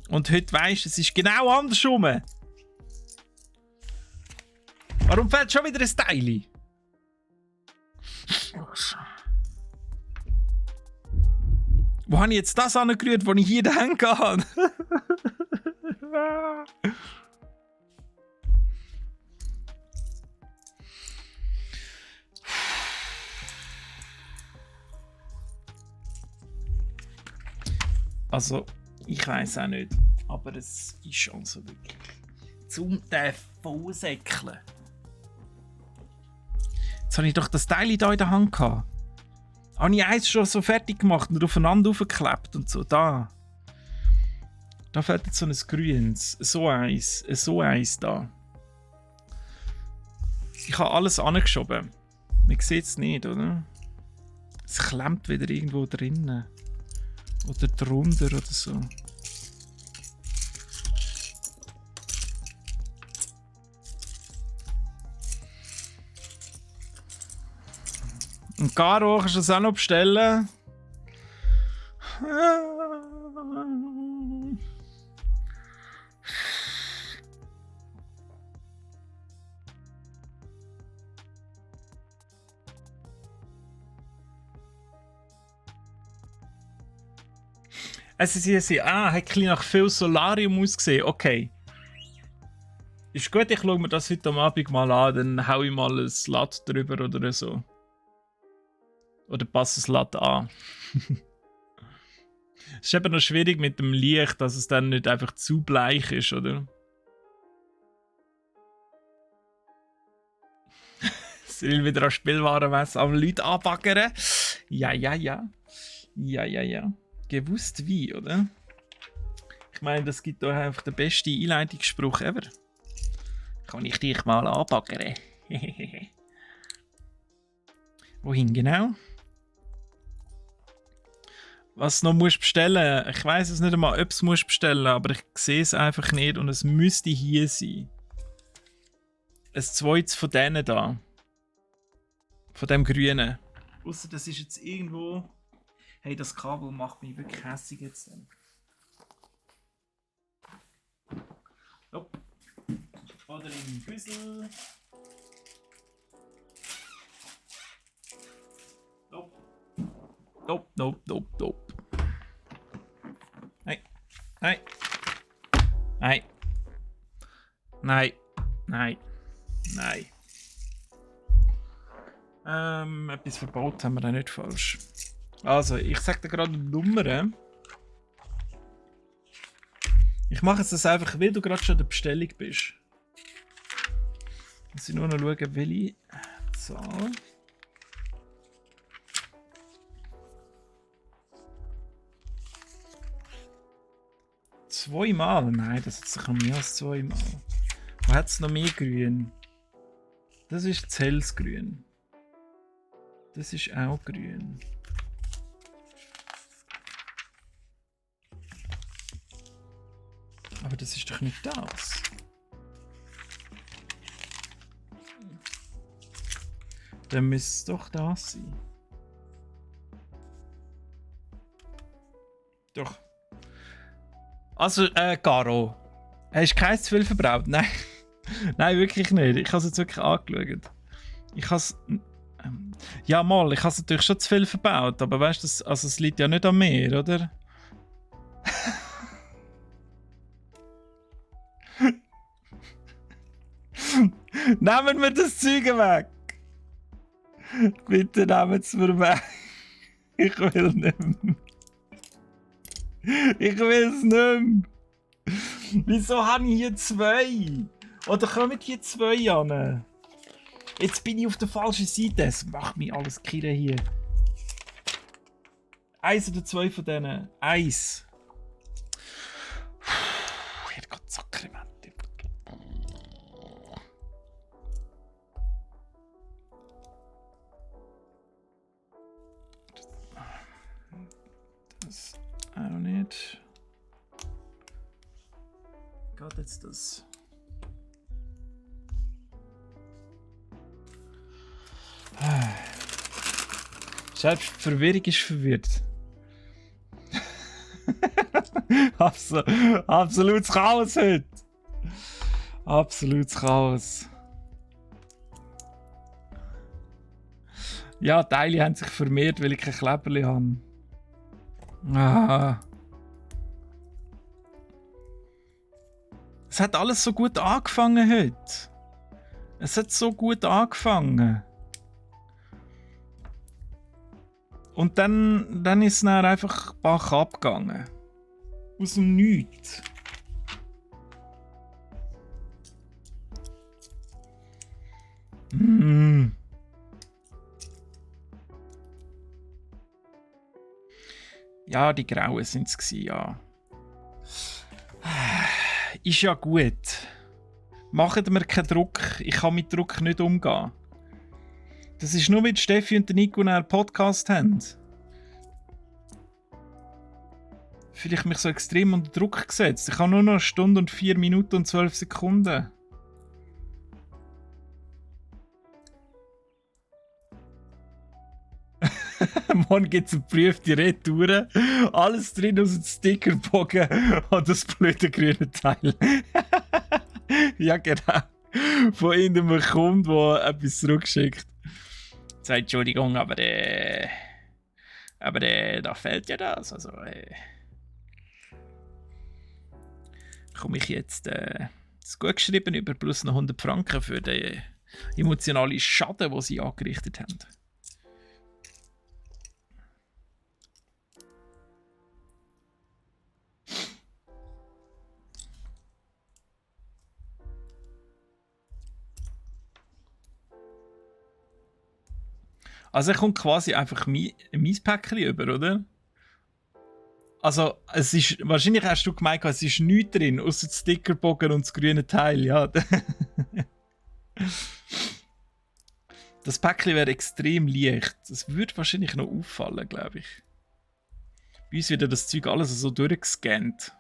Und heute weisst du, es ist genau andersrum. Warum fällt schon wieder ein Teil? Wo habe ich jetzt das angerührt, wo ich hier hängen kann? Also, Ich weiß auch nicht. Aber es ist also wirklich zum Vollsäckeln. Jetzt habe ich doch das Teil hier in der Hand gehabt. Habe ich eins schon so fertig gemacht und aufeinander aufgeklebt und so. Da. Da fällt jetzt so ein grünes. So eins da. Ich habe alles angeschoben. Man sieht es nicht, oder? Es klemmt wieder irgendwo drinnen. Oder drunter oder so. Und Caro, kannst du das auch noch bestellen? Also sie hat ein bisschen nach viel Solarium ausgesehen. Okay. Ist gut, ich schaue mir das heute Abend mal an, dann hau ich mal ein Latte drüber oder so. Oder passe das Latte an. Es ist eben noch schwierig mit dem Licht, dass es dann nicht einfach zu bleich ist, oder? Sie will wieder an Spielwarenmesse am Leute anbaggern. Ja. Gewusst wie, oder? Ich meine, das gibt doch einfach den besten Einleitungsspruch ever. Kann ich dich mal anbaggern? Wohin genau? Was noch musst bestellen? Ich weiß es nicht einmal, ob es musst bestellen, aber ich sehe es einfach nicht und es müsste hier sein. Ein zweites von denen da. Von dem grünen. Ausser das ist jetzt irgendwo. Hey, das Kabel macht mich wirklich hässlich jetzt. Nope. Oder im Güssel. Nope. Nein. Etwas verbaut haben wir da nicht falsch. Also, ich sag dir gerade die Nummer. Ich mache jetzt das einfach, weil du gerade schon in der Bestellung bist. Muss ich nur noch schauen, welche Zahl. Zweimal? Nein, das hat sich noch mehr als zweimal. Wo hat es noch mehr grün? Das ist das hellsgrün. Das ist auch grün. Aber das ist doch nicht das. Dann müsste es doch das sein. Doch. Also, Caro. Hast du keins zu viel verbraucht? Nein. Nein, wirklich nicht. Ich habe es jetzt wirklich angeschaut. Ich habe es. Ja, mal, ich habe es natürlich schon zu viel verbaut, aber weißt du, also es liegt ja nicht an mir, oder? Nehmen wir das Zeug weg! Bitte nehmen es mir weg. Ich will nicht mehr. Ich will es nicht mehr. Wieso habe ich hier zwei? Oder kommen hier zwei an? Jetzt bin ich auf der falschen Seite. Es macht mich alles kirre hier. Eins oder zwei von denen. Eins. Ich hätte gerade Sakrament. Das auch nicht. Geht jetzt das? Selbst die Verwirrung ist verwirrt. Absolutes Chaos heute. Absolutes Chaos. Ja, Teile haben sich vermehrt, weil ich kein Kleberli habe. Ah. Es hat alles so gut angefangen heute. Es hat so gut angefangen. Und dann ist es dann einfach bach abgegangen. Aus dem Nichts. Ja, die Grauen sind es gewesen, ja. Ist ja gut. Macht mir keinen Druck. Ich kann mit Druck nicht umgehen. Das ist nur, weil Steffi und Nico einen Podcast haben. Vielleicht mich so extrem unter Druck gesetzt. Ich habe nur noch 1 Stunde und 4 Minuten und 12 Sekunden. Morgen gibt es eine geprüfte Retour. Alles drin aus dem Stickerbogen und das blöde grüne Teil. Ja, genau. Von irgendeinem Kunden, der etwas zurückschickt. Sagt, Entschuldigung, aber da fehlt ja das. Also, komme ich jetzt das gut geschrieben über plus noch 100 Franken für den emotionalen Schaden, den sie angerichtet haben. Also er kommt quasi einfach mein Päckchen über, oder? Also es ist, wahrscheinlich hast du gemeint, es ist nichts drin, außer der Stickerbogen und das grüne Teil, ja. Das Päckchen wäre extrem leicht. Das würde wahrscheinlich noch auffallen, glaube ich. Bei uns wird das Zeug alles so durchgescannt.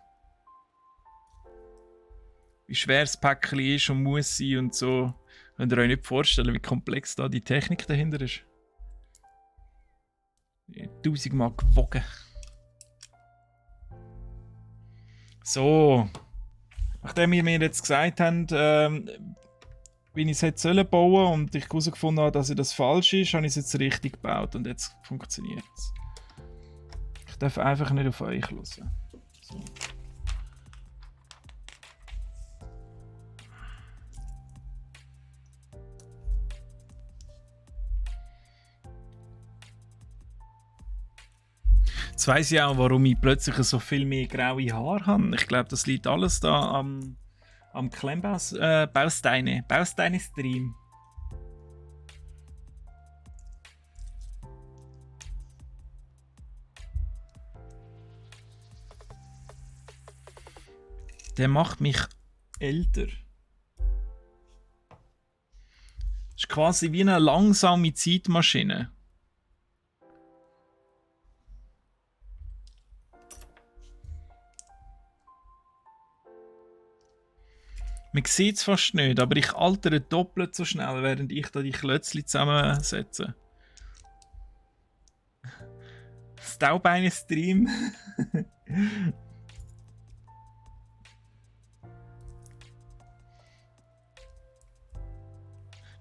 Wie schwer das Päckchen ist und muss sein und so. Könnt ihr euch nicht vorstellen, wie komplex da die Technik dahinter ist. 1000-mal gewogen. So. Nachdem ihr mir jetzt gesagt habt, wie ich es hätte bauen sollen und ich herausgefunden habe, dass das falsch ist, habe ich es jetzt richtig gebaut und jetzt funktioniert es. Ich darf einfach nicht auf euch hören. So. Jetzt weiss ich auch, warum ich plötzlich so viel mehr graue Haare habe. Ich glaube, das liegt alles da am Bausteine-Stream. Der macht mich älter. Das ist quasi wie eine langsame Zeitmaschine. Man sieht es fast nicht, aber ich altere doppelt so schnell, während ich da die Klötzchen zusammensetze. Staubeine-Stream.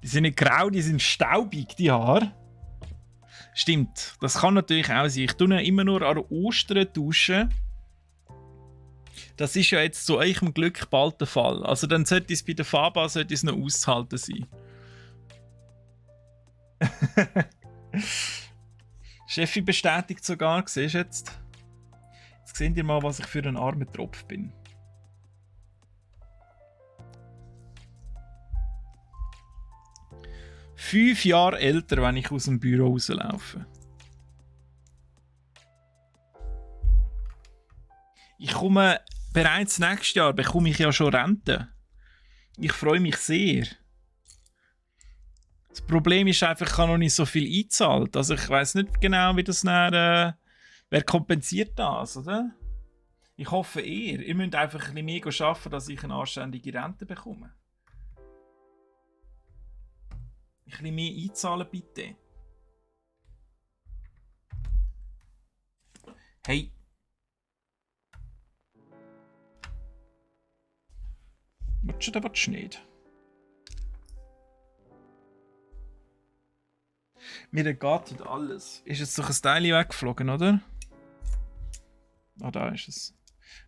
Die sind nicht grau, die sind staubig, die Haare. Stimmt, das kann natürlich auch sein. Ich tue immer nur an Ostern duschen. Das ist ja jetzt zu eurem Glück bald der Fall. Also dann sollte es bei der Faba noch auszuhalten sein. Cheffi bestätigt sogar, siehst du jetzt? Jetzt seht ihr mal, was ich für ein armer Tropf bin. Fünf Jahre älter, wenn ich aus dem Büro rauslaufe. Ich komme bereits nächstes Jahr bekomme ich ja schon Rente. Ich freue mich sehr. Das Problem ist einfach, ich habe noch nicht so viel eingezahlt. Also ich weiß nicht genau, wie das dann, wer kompensiert das, oder? Ich hoffe ihr müsst einfach ein bisschen mehr arbeiten, dass ich eine anständige Rente bekomme. Ein bisschen mehr einzahlen, bitte. Hey. Willst du oder willst du nicht? Mir geht alles. Ist jetzt doch ein Teil weggeflogen, oder? Ah, da ist es.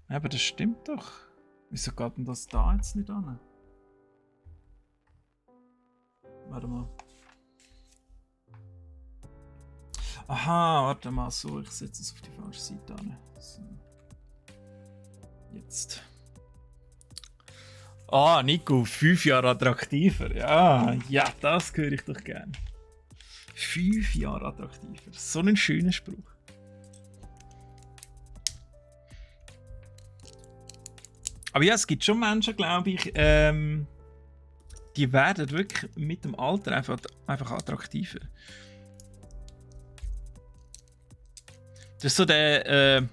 Ja, aber das stimmt doch. Wieso geht denn das da jetzt nicht an? Warte mal. Aha, warte mal so. Ich setze es auf die falsche Seite an. So. jetzt. Ah, Nico, 5 Jahre attraktiver. Ja, das höre ich doch gern. 5 Jahre attraktiver. So ein schöner Spruch. Aber ja, es gibt schon Menschen, glaube ich, die werden wirklich mit dem Alter einfach attraktiver. Das ist so der.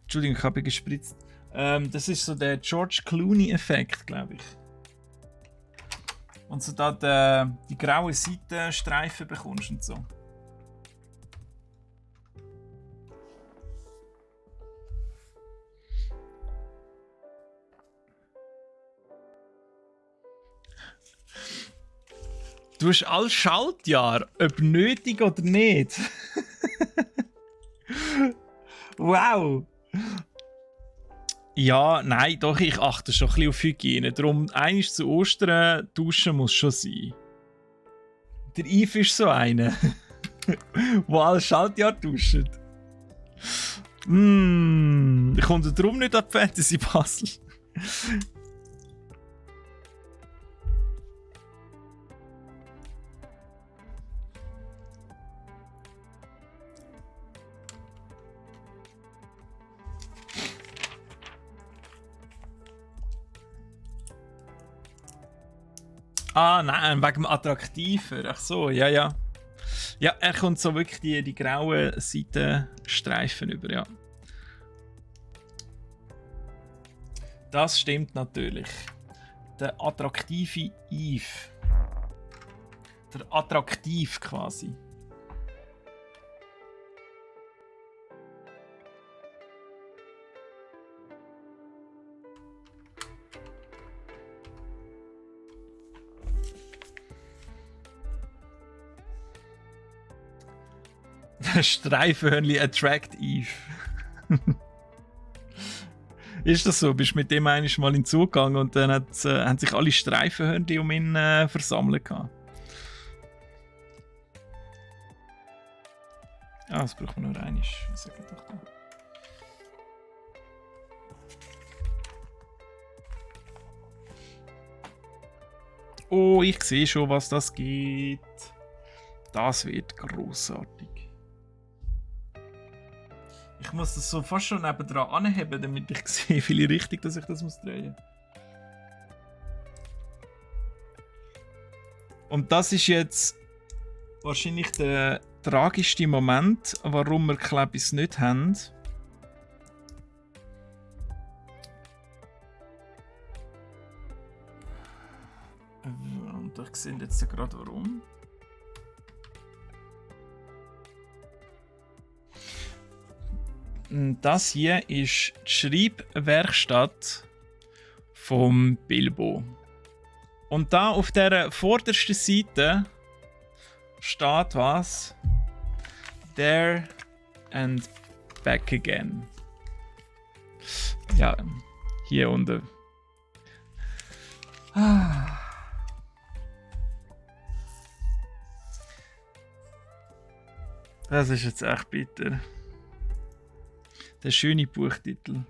Entschuldigung, ich habe gespritzt. Das ist so der George Clooney-Effekt, glaube ich. Und so da die graue Seitenstreifen bekommst und so. Du hast alles Schaltjahr, ob nötig oder nicht. Wow! Ja, nein, doch, ich achte schon ein bisschen auf Hygiene. Darum, einmal zu Ostern duschen muss schon sein. Der Yves ist so einer, der alles Schaltjahr duscht. Kommt er darum nicht an die Fantasy Basel? Ah, nein, wegen dem Attraktiver. Ach so, ja, ja. Ja, er kommt so wirklich die grauen Seitenstreifen über, ja. Das stimmt natürlich. Der attraktive Yves. Der attraktiv quasi. Streifenhörnli attract Eve. Ist das so? Bist du mit dem eigentlich mal in den Zug gegangen und dann haben sich alle Streifenhörnli um ihn versammelt gehabt? Ah, das braucht man nur einmal. Sag ich doch da. Oh, ich sehe schon, was das geht. Das wird großartig. Ich muss das so fast schon nebendran anheben, damit ich sehe, wie richtig dass ich das muss drehen. Und das ist jetzt wahrscheinlich der tragischste Moment, warum wir Klebis nicht haben. Und ich sehe jetzt gerade warum. Das hier ist die Schreibwerkstatt vom Bilbo. Und da auf der vordersten Seite steht was? There and back again. Ja, hier unten. Das ist jetzt echt bitter. Der schöne Buchtitel.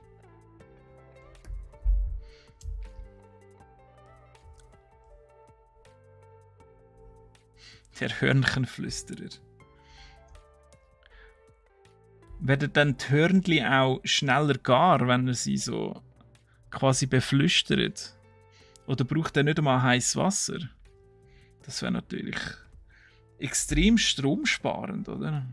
Der Hörnchenflüsterer. Werden dann die Hörnli auch schneller gar, wenn er sie so quasi beflüstert? Oder braucht er nicht einmal heißes Wasser? Das wäre natürlich extrem stromsparend, oder?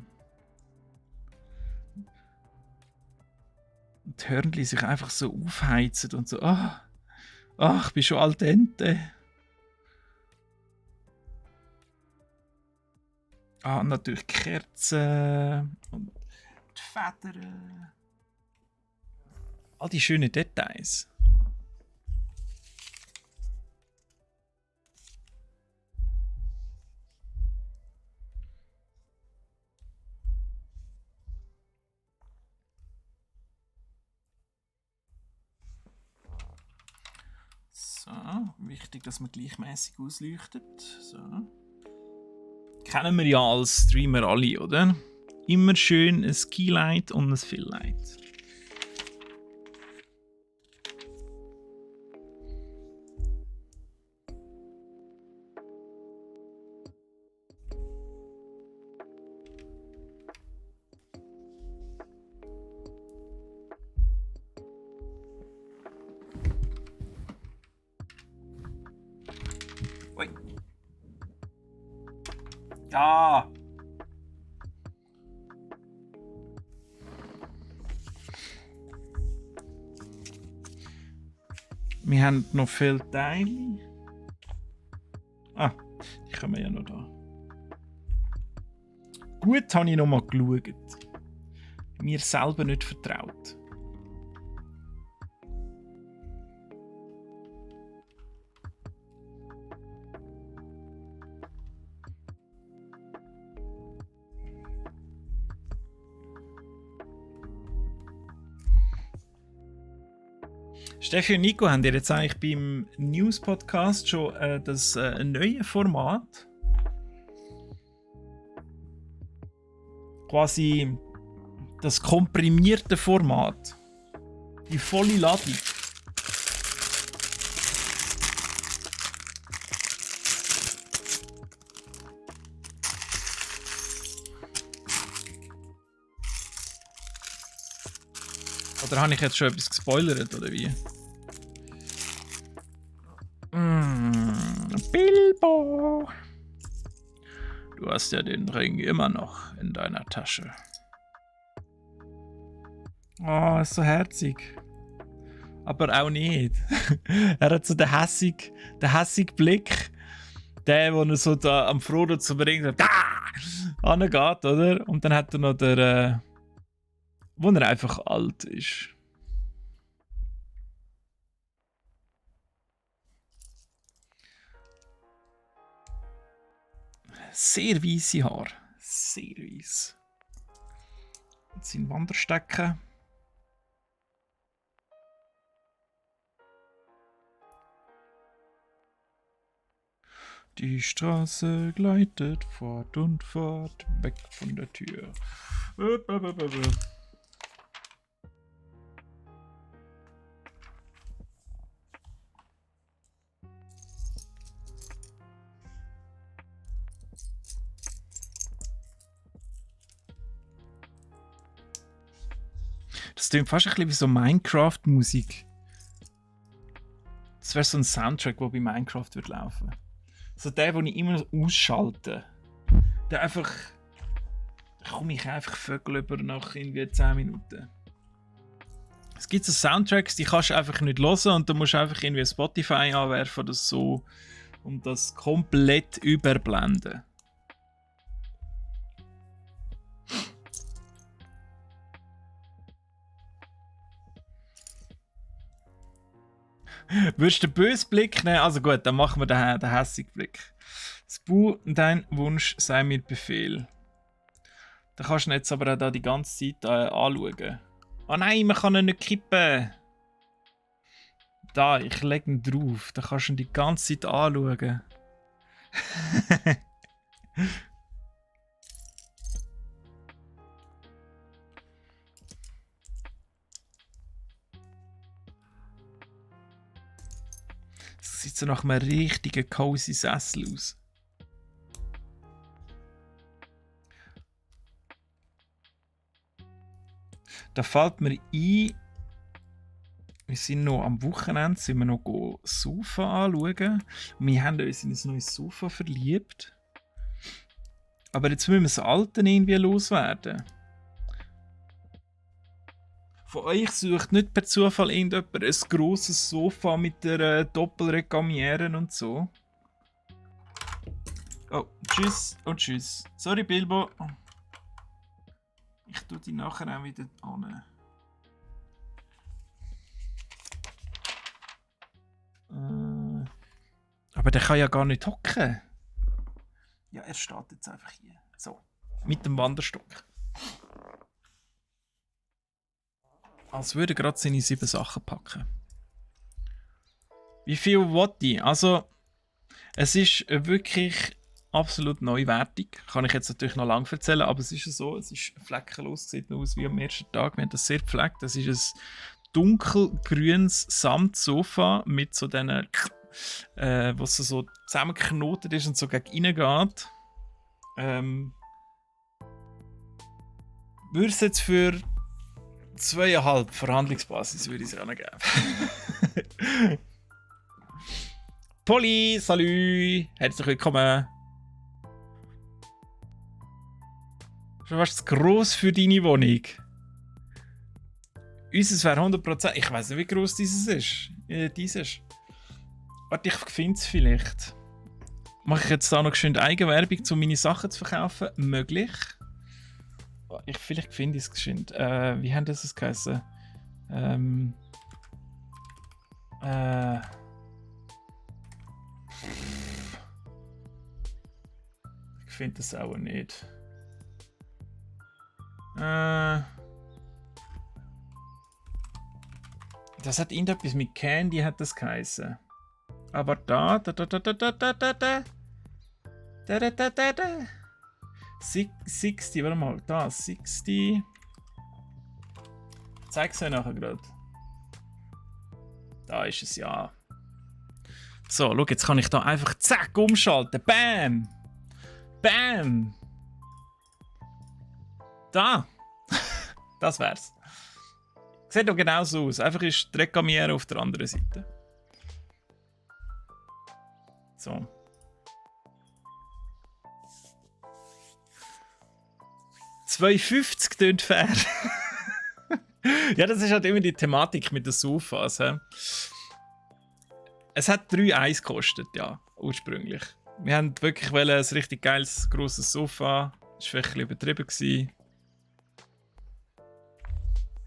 Die Hörnli sich einfach so aufheizen und so, ich bin schon al dente. Und natürlich Kerzen und die Federn. All die schönen Details. So, wichtig, dass man gleichmäßig ausleuchtet. So. Kennen wir ja als Streamer alle, oder? Immer schön ein Keylight und ein Filllight. Ja! Wir haben noch viele Teile. Ah, die kommen ja noch da. Gut, habe ich noch mal geschaut. Mir selber nicht vertraut. Steffi und Nico, haben ihr jetzt eigentlich beim News-Podcast schon das neue Format? Quasi das komprimierte Format. Die volle Ladung. Oder habe ich jetzt schon etwas gespoilert, oder wie? Bilbo! Du hast ja den Ring immer noch in deiner Tasche. Oh, ist so herzig. Aber auch nicht. Er hat so den hässigen Blick. Der, wo er so da am Frodo zum Ring angeht, oder? Und dann hat er noch der, wo er einfach alt ist. Sehr weisse Haare. Sehr weiss. Und sein Wanderstecken. Die Straße gleitet fort und fort, weg von der Tür. Das klingt fast ein bisschen wie so Minecraft-Musik. Das wäre so ein Soundtrack, der bei Minecraft wird laufen. So der, den ich immer ausschalte. Der einfach... Da komme ich einfach Vögel über nach irgendwie 10 Minuten. Es gibt so Soundtracks, die kannst du einfach nicht hören und du musst einfach irgendwie Spotify anwerfen oder so, um das komplett überblenden. Würdest du den bösen Blick nehmen? Also gut, dann machen wir den hässigen Blick. Spu, dein Wunsch sei mir Befehl. Da kannst du ihn jetzt aber auch da die ganze Zeit anschauen. Oh nein, man kann ihn nicht kippen. Da, ich lege ihn drauf. Da kannst du ihn die ganze Zeit anschauen. Das sieht so nach einem richtigen cozy Sessel aus. Da fällt mir ein, wir sind noch am Wochenende, sind wir noch Sofa anschauen. Und wir haben uns in ein neues Sofa verliebt. Aber jetzt müssen wir das Alte irgendwie loswerden. Von euch sucht nicht per Zufall irgendjemand ein grosses Sofa mit der Doppelregamiere und so. Oh, tschüss und tschüss. Sorry, Bilbo. Ich tue die nachher auch wieder an. Aber der kann ja gar nicht hocken. Ja, er steht jetzt einfach hier. So, mit dem Wanderstock. Als würde er gerade seine 7 Sachen packen. Wie viel wollte ich? Also, es ist wirklich absolut neuwertig. Kann ich jetzt natürlich noch lange erzählen, aber es ist so, es ist fleckenlos, sieht noch aus wie am ersten Tag. Wir haben das sehr gepflegt. Das ist ein dunkelgrünes Samtsofa mit so diesen, was so zusammengeknotet ist und so gegen innen geht. Würde es jetzt für 2,5 Verhandlungsbasis würde ich es auch geben. Polly, salut, herzlich willkommen. Schon fast zu gross für deine Wohnung. Unseres wäre 100%. Ich weiß nicht, wie gross dieses ist. Dieses. Warte, ich finde es vielleicht. Mache ich jetzt da noch schön Eigenwerbung, um meine Sachen zu verkaufen? Möglich. Vielleicht finde ich es geschwind. Wie haben das geheißen? Ich finde das auch nicht. Das hat irgendetwas mit Candy, hat das geheißen. Aber da. 60, warte mal, da, 60. Zeig's euch nachher gerade. Da ist es ja. So, schau, jetzt kann ich da einfach zack umschalten. Bam! Bam! Da! Das wär's. Sieht doch genau so aus. Einfach ist die Rekamiere auf der anderen Seite. So. $2,50 tönt fair. Ja, das ist halt immer die Thematik mit den Sofas. He? Es hat 3,1 gekostet, ja, ursprünglich. Wir haben wirklich ein richtig geiles, grosses Sofa. Das war ein bisschen übertrieben.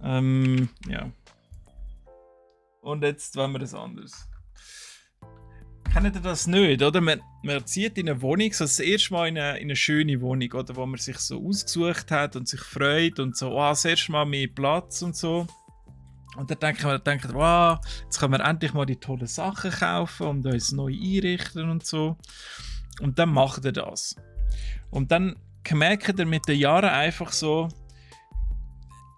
Ja. Und jetzt wollen wir das anders. Kennt ihr das nicht, oder? Man zieht in eine Wohnung, so das erste Mal in eine schöne Wohnung, oder? Wo man sich so ausgesucht hat und sich freut und so, das erste Mal mehr Platz und so. Und dann denkt man, wow, jetzt können wir endlich mal die tollen Sachen kaufen und uns neu einrichten und so. Und dann macht ihr das. Und dann merkt ihr mit den Jahren einfach so,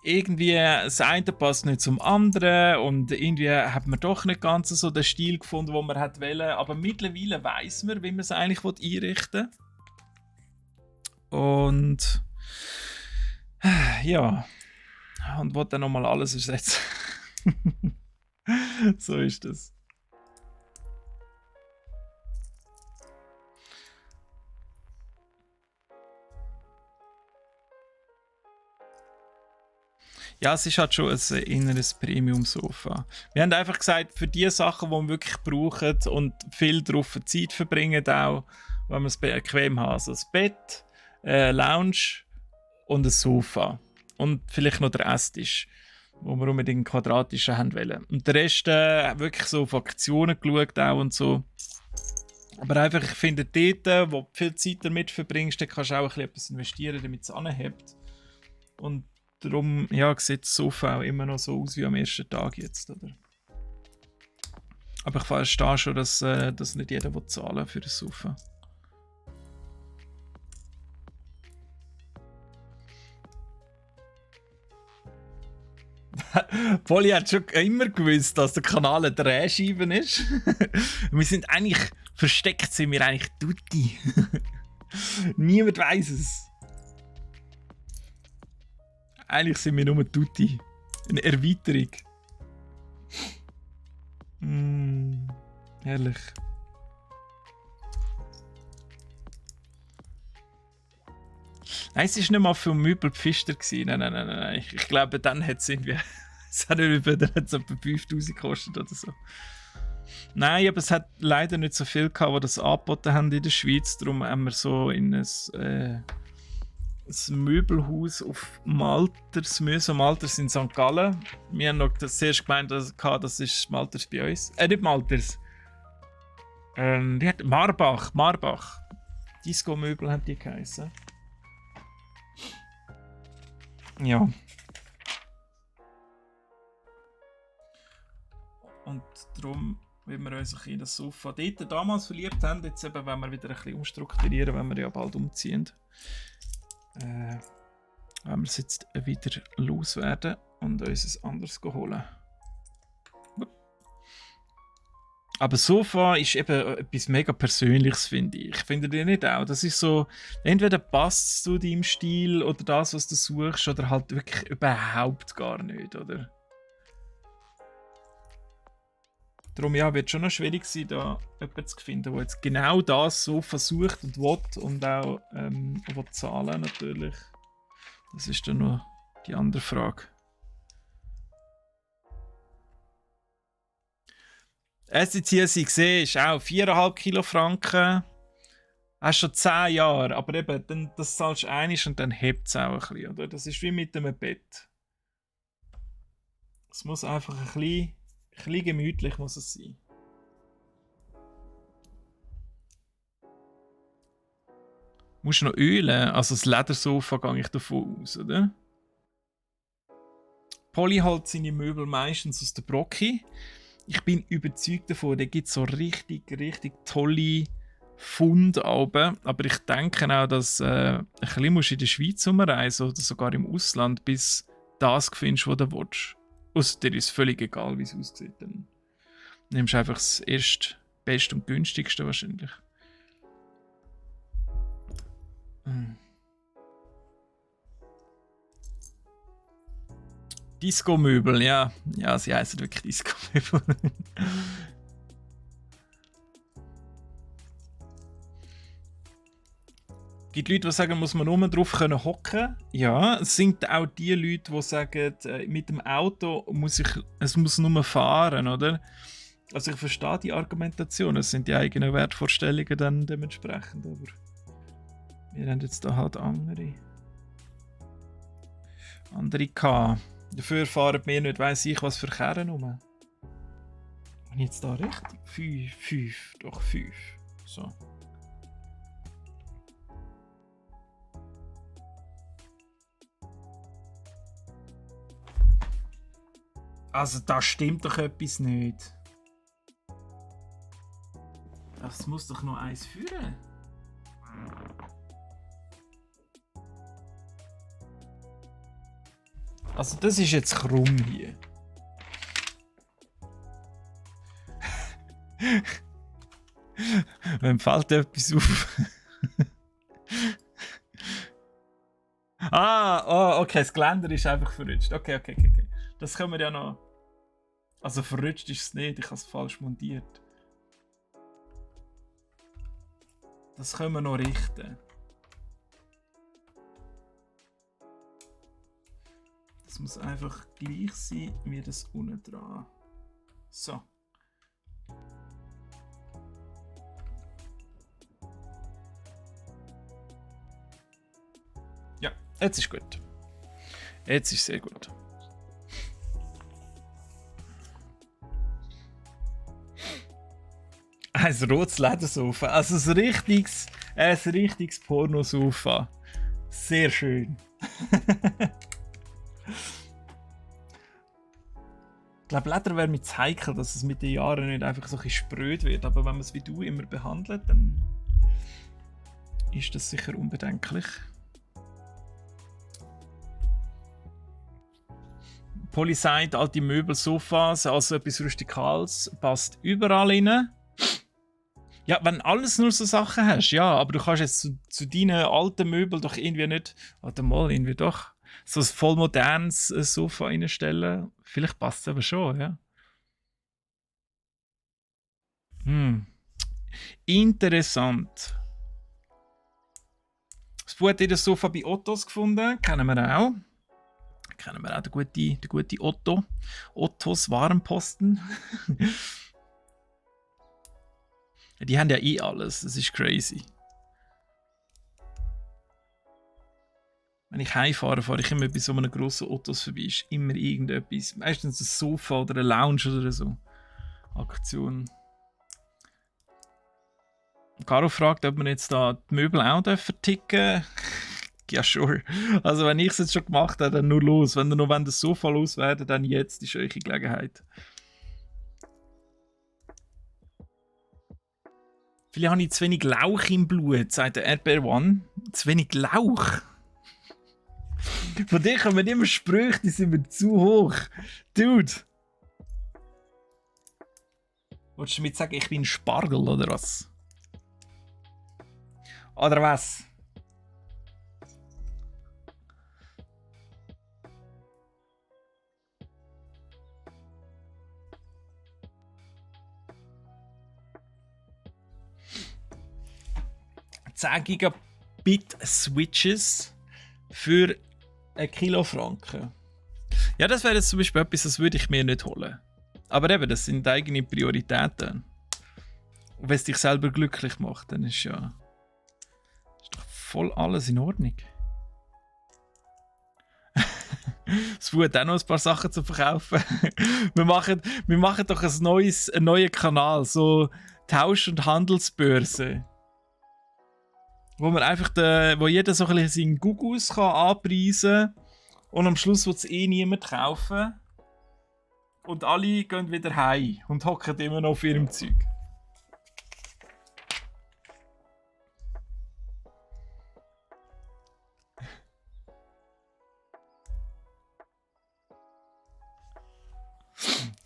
irgendwie das eine passt nicht zum anderen und irgendwie hat man doch nicht ganz so den Stil gefunden, den man wollte. Aber mittlerweile weiss man, wie man es eigentlich einrichten will. Und ja, und will dann nochmal alles ersetzen. So ist das. Ja, es ist halt schon ein inneres Premium-Sofa. Wir haben einfach gesagt, für die Sachen, die wir wirklich brauchen und viel drauf Zeit verbringen, auch, wenn wir es bequem haben. Also das Bett, Lounge und ein Sofa. Und vielleicht noch der Esstisch, wo wir unbedingt einen quadratischen haben wollen. Und der Rest wirklich so auf Aktionen geschaut auch und so. Aber einfach, ich finde, dort, wo du viel Zeit damit verbringst, da kannst du auch ein bisschen etwas investieren, damit es anhebt. Und darum ja, sieht das Sofa auch immer noch so aus wie am ersten Tag jetzt, oder? Aber ich verstehe schon, dass nicht jeder zahlen für das Sofa. Polly hat schon immer gewusst, dass der Kanal eine Drehscheibe ist. Wir sind eigentlich versteckt, sind wir eigentlich Tutti. Niemand weiß es. Eigentlich sind wir nur Tutti. Eine Erweiterung. Herrlich. Nein, es war nicht mal für Möbel Pfister. Nein. Ich glaube, dann hat es irgendwie. Es hat etwa 5'000 gekostet oder so. Nein, aber es hat leider nicht so viel gehabt, die das angeboten haben in der Schweiz. Darum haben wir so in ein Möbelhaus auf Malters müssen. Malters in St. Gallen. Wir haben noch zuerst gemeint, das ist Malters bei uns. Nicht Malters. Die hat Marbach. Disco-Möbel haben die geheißen. Ja. Und darum, wenn wir uns in das Sofa dort damals verliebt haben, jetzt eben, wenn wir wieder ein bisschen umstrukturieren, wenn wir ja bald umziehen, wenn wir es jetzt wieder loswerden und uns ein anderes holen. Aber Sofa ist eben etwas mega Persönliches, finde ich. Findet ihr nicht auch? Das ist so, entweder passt es zu deinem Stil oder das, was du suchst, oder halt wirklich überhaupt gar nicht, oder? Darum ja, wird schon noch schwierig sein, da jemanden zu finden, der jetzt genau das so versucht und will und auch will zahlen natürlich. Das ist dann noch die andere Frage. SCC, was ich sehe, ist auch 4,5 Kilo Franken. Hast schon 10 Jahre, aber eben, dann, das zahlst du einmal und dann hebt es auch ein bisschen, oder? Das ist wie mit einem Bett. Es muss einfach ein bisschen gemütlich muss es sein. Musst du noch ölen? Also das Ledersofa gehe ich davon aus, oder? Polly holt seine Möbel meistens aus der Brocki. Ich bin überzeugt davon, da gibt es so richtig, richtig tolle Fundalben. Aber ich denke auch, dass ein bisschen musst du in der Schweiz umreisen oder sogar im Ausland, bis du das findest, was du willst. Ausser dir ist völlig egal, wie es aussieht. Dann nimmst du einfach das erste, beste und günstigste wahrscheinlich. Disco-Möbel, ja. Ja, sie heißen wirklich Disco-Möbel. Gibt Leute, die sagen, muss man nur drauf können hocken. Ja, es sind auch die Leute, die sagen, mit dem Auto es muss nur fahren, oder? Also ich verstehe die Argumentation, es sind die eigenen Wertvorstellungen dann dementsprechend, aber wir haben jetzt da halt andere gehabt. Dafür fahren wir nicht weiss ich was für Kerren rum. Und jetzt da richtig? 5, doch 5. So. Also da stimmt doch etwas nicht. Das muss doch noch eins führen. Also das ist jetzt krumm hier. Wem fällt etwas auf? Okay, das Geländer ist einfach verrutscht. Okay. Das können wir ja noch... Also verrutscht ist es nicht, ich habe es falsch montiert. Das können wir noch richten. Das muss einfach gleich sein wie das unten dran. So. Ja, jetzt ist gut. Jetzt ist sehr gut. Ein rotes Ledersofa. Also ein richtiges Pornosofa. Sehr schön. Ich glaube, Leder wäre mir zu heikel, dass es mit den Jahren nicht einfach so ein bisschen spröd wird. Aber wenn man es wie du immer behandelt, dann ist das sicher unbedenklich. Polly sagt, alte Möbel, Sofas, also etwas Rustikales, passt überall rein. Ja, wenn alles nur so Sachen hast, ja, aber du kannst jetzt zu deinen alten Möbeln doch irgendwie nicht, warte mal, irgendwie doch, so ein voll modernes Sofa reinstellen. Vielleicht passt es aber schon, ja. Interessant. Das Buch hat das Sofa bei Ottos gefunden, kennen wir auch. Kennen wir auch den guten Otto. Ottos Warenposten. Die haben ja eh alles, das ist crazy. Wenn ich heimfahre, fahre ich immer bei so einem grossen Ottos vorbei. Ist immer irgendetwas. Meistens ein Sofa oder eine Lounge oder so. Aktion. Caro fragt, ob man jetzt da die Möbel auch verticken darf. Ja, sure. Also wenn ich es jetzt schon gemacht habe, dann nur los. Wenn ihr noch das Sofa loswerden, dann jetzt ist eure Gelegenheit. Vielleicht habe ich zu wenig Lauch im Blut, sagt der Erdbeer One. Zu wenig Lauch? Von dir kommen immer Sprüche, die sind mir zu hoch. Dude! Wolltest du damit sagen, ich bin ein Spargel oder was? Oder was? $10 Gigabit Switches für 1 Kilo Franken. Ja, das wäre jetzt zum Beispiel etwas, das würde ich mir nicht holen. Aber eben, das sind eigene Prioritäten. Und wenn es dich selber glücklich macht, dann ist doch voll alles in Ordnung. Es wird auch noch ein paar Sachen zu verkaufen. wir machen doch einen neuen Kanal, so Tausch- und Handelsbörse. Wo man einfach wo jeder so ein bisschen seinen Gugus kann anpreisen kann und am Schluss wird es niemand kaufen. Und alle gehen wieder heim und hocken immer noch auf ihrem Zeug.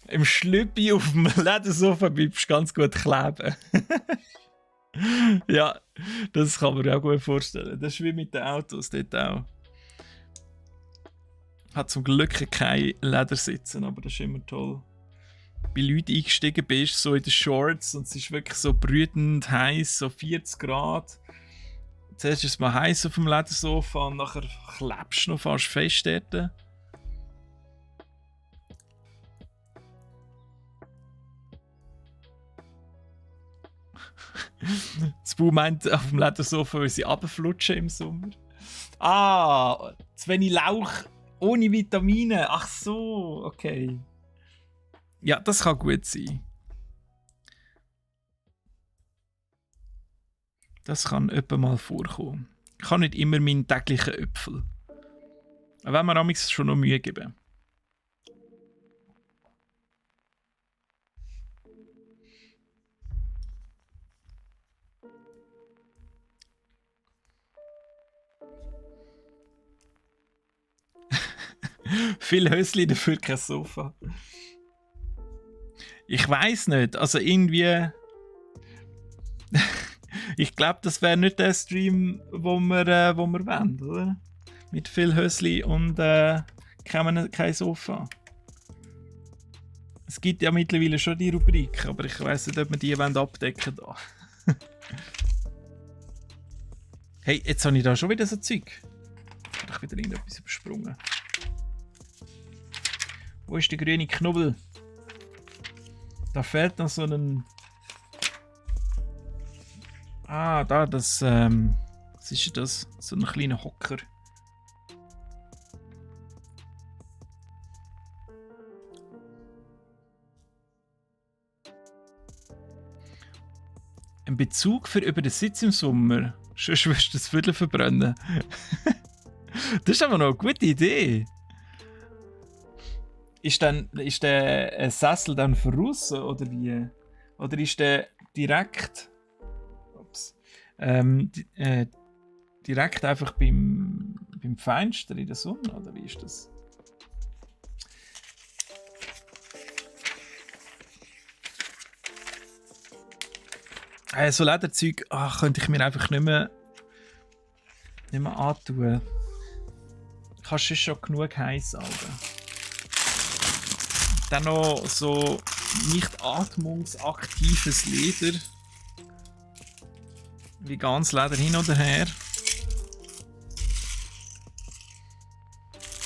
Im Schlüppi auf dem Ledersofa bleibst du ganz gut kleben. Ja, das kann man mir auch gut vorstellen. Das ist wie mit den Autos dort auch. Hat zum Glück keine Ledersitzen, aber das ist immer toll. Bei Leuten eingestiegen bist, so in den Shorts, und es ist wirklich so brütend heiß, so 40 Grad. Zuerst ist es mal heiß auf dem Ledersofa und nachher klebst du noch fast fest dort. Das Bu meint auf dem Ledersofa, weil sie runterflutschen im Sommer. Ah, zu wenig Lauch ohne Vitamine. Ach so, okay. Ja, das kann gut sein. Das kann etwa mal vorkommen. Ich habe nicht immer meinen täglichen Äpfel. Aber wenn wir amigs schon noch Mühe geben. Viel Hösli, dafür kein Sofa. Ich weiß nicht, also irgendwie. Ich glaube, das wäre nicht der Stream, wo wir wollen, oder? Mit viel Hösli und kein Sofa. Es gibt ja mittlerweile schon die Rubrik, aber ich weiß nicht, ob wir die abdecken wollen. Hey, jetzt habe ich da schon wieder so Zeug. Habe ich wieder irgendetwas übersprungen. Wo ist der grüne Knubbel? Da fehlt noch so ein. Ah, da, das. Was ist das? So ein kleiner Hocker. Ein Bezug für über den Sitz im Sommer. Sonst wirst du das Viertel verbrennen. Das ist aber noch eine gute Idee. Ist der Sessel dann voraus oder wie? Oder ist der direkt. Ups. Direkt einfach beim Fenster in der Sonne? Oder wie ist das? So Lederzeug könnte ich mir einfach nicht mehr antun. Kannst du schon genug heiß halten. Dann noch so nicht atmungsaktives Leder. Wie ganz Leder hin oder her.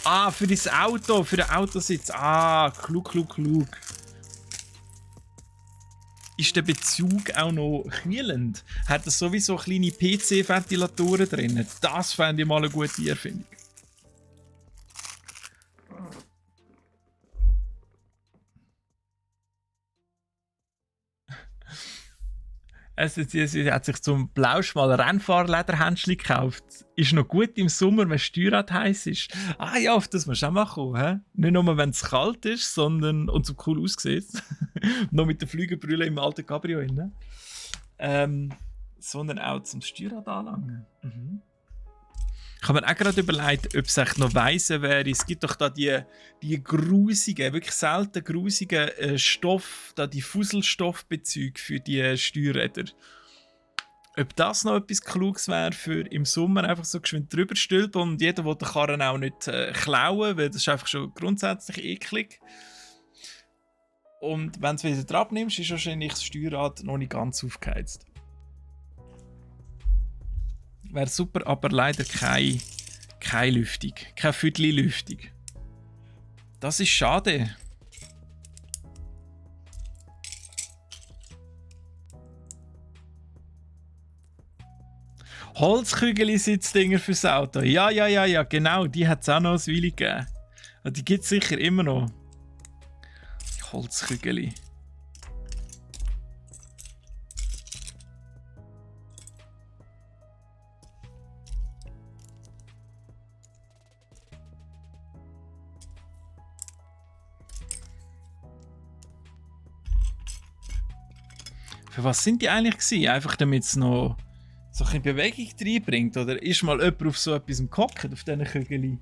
Ah, für das Auto, für den Autositz. Ah, klug. Ist der Bezug auch noch kühlend? Hat es sowieso kleine PC-Ventilatoren drin? Das fände ich mal eine gute Erfindung. Sie hat sich zum Plausch mal Rennfahrlederhändchen gekauft. Ist noch gut im Sommer, wenn das Steuerrad heiß ist. Ah ja, auf das musst du auch mal kommen. He? Nicht nur, wenn es kalt ist, sondern und so cool aussieht. Noch mit der Flügelbrille im alten Cabrio hin. Sondern auch zum Steuerrad anlangen. Mhm. Ich habe mir auch gerade überlegt, ob es echt noch weise wäre. Es gibt doch da die grusigen, wirklich selten grusigen Stoff, da die Fusselstoffbezüge für die Steuerräder. Ob das noch etwas Kluges wäre für im Sommer einfach so geschwind drüber stülpen und jeder will den Karren auch nicht klauen, weil das ist einfach schon grundsätzlich eklig. Und wenn du es wieder drauf nimmst, ist wahrscheinlich das Steuerrad noch nicht ganz aufgeheizt. Wäre super, aber leider kein keine Lüftung. Keine Viertel-Lüftung. Das ist schade. Holzkügel-Sitzdinger fürs Auto. Ja, genau. Die hat es auch noch eine Weile gegeben. Und die gibt es sicher immer noch. Holzkügel. Für was sind die eigentlich gewesen? Einfach damit es noch so ein bisschen Bewegung reinbringt? Oder ist mal jemand auf so etwas gehockt, auf diesen Kügeln?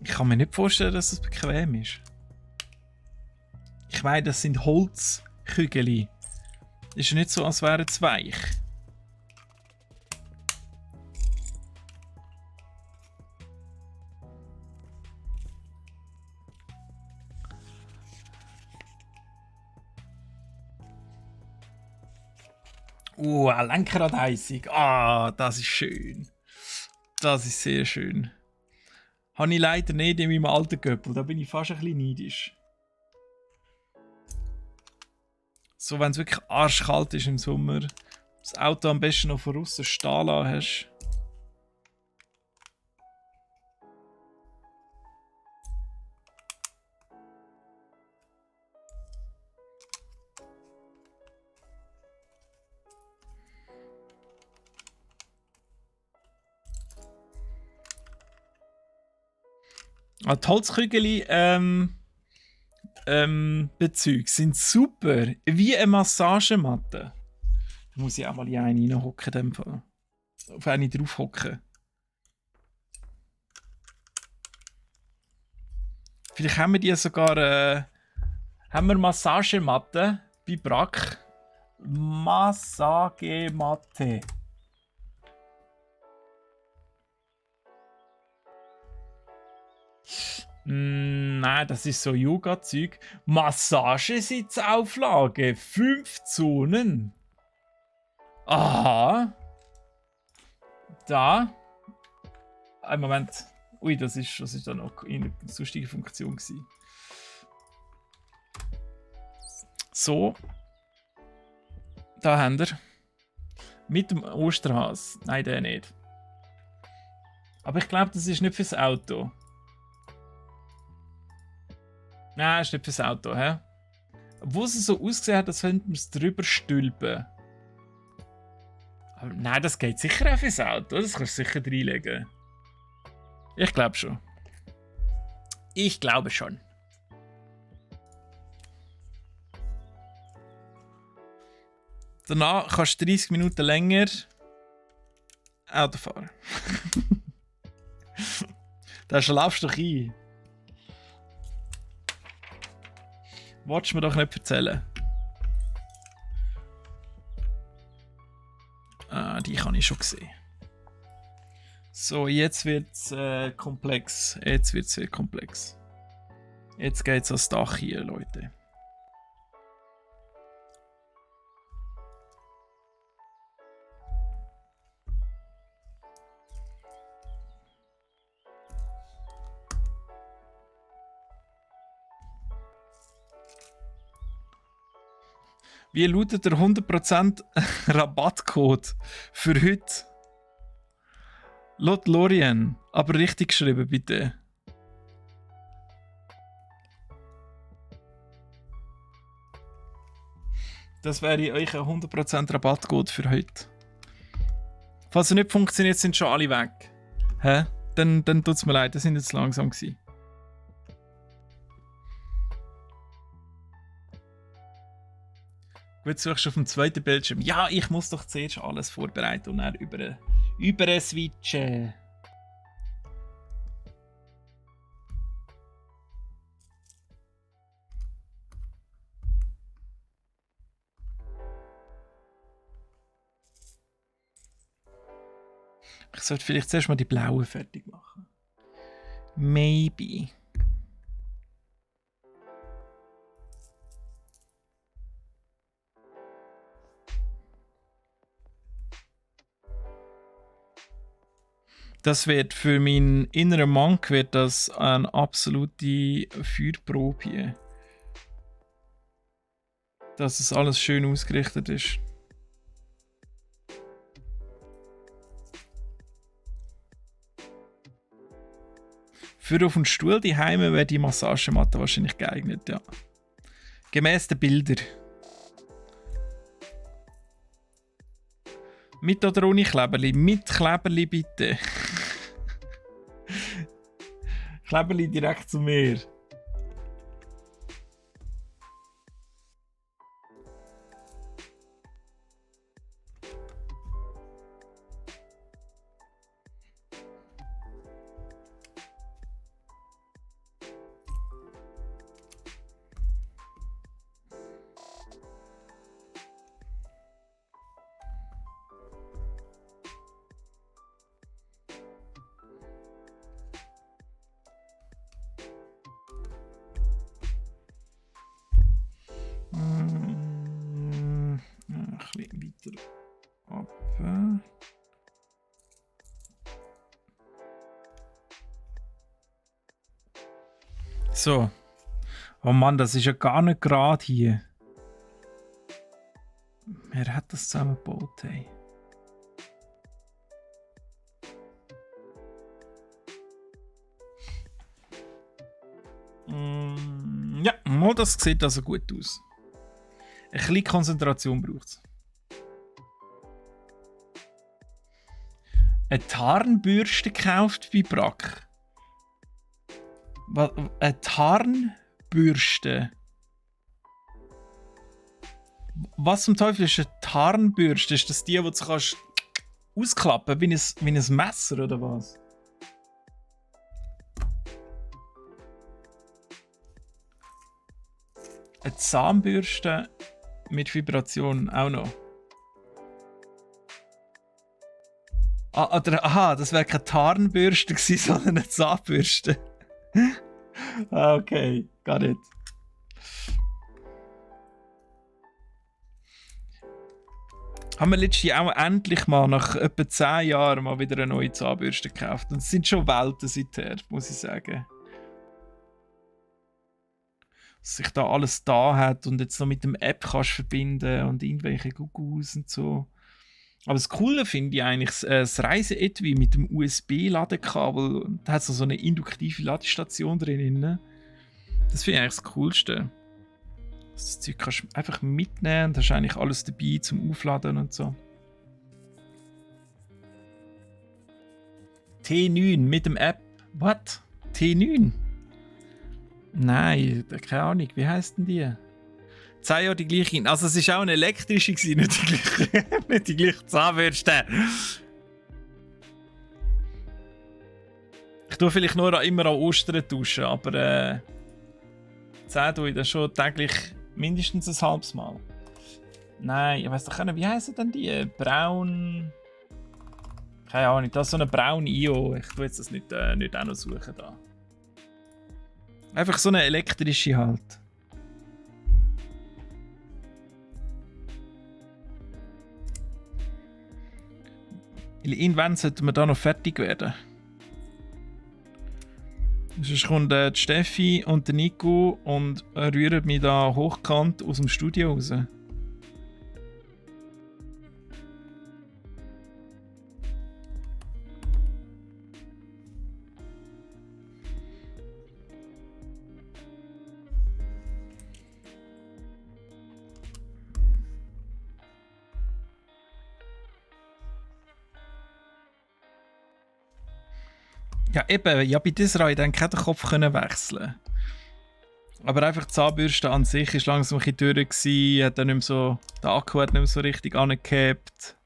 Ich kann mir nicht vorstellen, dass es bequem ist. Ich meine, das sind Holzkügel. Ist ja nicht so, als wären es weich. Eine Lenkradheizung. Ah, das ist schön. Das ist sehr schön. Habe ich leider nicht in meinem alten Göppel. Da bin ich fast ein bisschen neidisch. So, wenn es wirklich arschkalt ist im Sommer, das Auto am besten noch von außen stehen lassen hast. Die Holzkügel Bezüge sind super. Wie eine Massagematte. Da muss ich auch mal in eine reinhocken, in dem Fall. Auf eine draufhocken. Vielleicht haben wir die sogar. Haben wir Massagematte bei Brack? Massagematte. Nein, das ist so Yoga-Zeug. Massagesitzauflage. 5 Zonen. Aha. Da. Ein Moment. Ui, das ist dann noch eine lustige Funktion gewesen. So. Da haben wir. Mit dem Osterhas. Nein, der nicht. Aber ich glaube, das ist nicht fürs Auto. Nein, ist nicht fürs Auto, hä? Wo es so ausgesehen hat, als könnte man es drüber stülpen. Aber nein, das geht sicher auch fürs Auto. Das kannst du sicher reinlegen. Ich glaube schon. Ich glaube schon. Danach kannst du 30 Minuten länger Auto fahren. Da schlafst du doch ein. Wolltest du mir doch nicht erzählen. Ah, die habe ich schon gesehen. So, jetzt wird es komplex. Jetzt wird es sehr komplex. Jetzt geht es ans Dach hier, Leute. Wie lautet der 100% Rabattcode für heute? Lot Lorien, aber richtig geschrieben, bitte. Das wäre euch ein 100% Rabattcode für heute. Falls er nicht funktioniert, sind schon alle weg. Hä? Dann tut es mir leid, das sind jetzt langsam gewesen. Gut, suchst du auf dem zweiten Bildschirm. Ja, ich muss doch zuerst alles vorbereiten und dann über switchen. Ich sollte vielleicht zuerst mal die blauen fertig machen. Maybe. Das wird für meinen inneren Monk wird das eine absolute Feuerprobe hier. Dass es alles schön ausgerichtet ist. Für auf den Stuhl daheim wäre die Massagematte wahrscheinlich geeignet, ja. Gemäss den Bildern. Mit oder ohne Kleberli? Mit Kleberli bitte. Kleberli direkt zu mir. Ein bisschen weiter ab. So. Oh Mann, das ist ja gar nicht gerade hier. Wer hat das zusammengebaut, hey? Ja, mal, das sieht also gut aus. Ein bisschen Konzentration braucht es. Eine Tarnbürste gekauft bei Brack. Eine Tarnbürste? Was zum Teufel ist eine Tarnbürste? Ist das die du kannst ausklappen wie ein Messer oder was? Eine Zahnbürste mit Vibration auch noch. Aha, das wäre keine Tarnbürste gewesen, sondern eine Zahnbürste. Okay, got it. Haben wir letztes Jahr auch endlich mal nach etwa 10 Jahren mal wieder eine neue Zahnbürste gekauft. Und es sind schon Welten seither, muss ich sagen. Dass sich da alles da hat und jetzt noch mit dem App kannst verbinden und irgendwelche Gugus und so. Aber das Coole finde ich eigentlich das Reise-Etui mit dem USB-Ladekabel. Da hat so eine induktive Ladestation drin. Ne? Das finde ich eigentlich das Coolste. Das Zeug kannst du einfach mitnehmen und hast eigentlich alles dabei zum Aufladen und so. T9 mit dem App. What? T9? Nein, keine Ahnung. Wie heisst denn die? 10 Jahre die gleiche. Also es war auch eine elektrische, nicht die gleiche Zahnbürste. Ich tue vielleicht nur immer an Ostern duschen, aber 10 tue ich dann schon täglich mindestens ein halbes Mal. Nein, ich weiss doch nicht, wie heissen denn die? Braun... Keine Ahnung, das ist so eine braun IO. Ich tue jetzt das nicht auch noch suchen da. Einfach so eine elektrische halt. Irgendwann sollten wir da noch fertig werden. Sonst kommt die Steffi und der Nico und rühren mich da hochkant aus dem Studio raus. Ja, eben. Ja, bei dieser hätte ich dann den Kopf wechseln. Aber einfach die Zahnbürste an sich ist langsam ein bisschen durch gewesen, hat dann nicht mehr so, der Akku hat nicht mehr so richtig angehabt.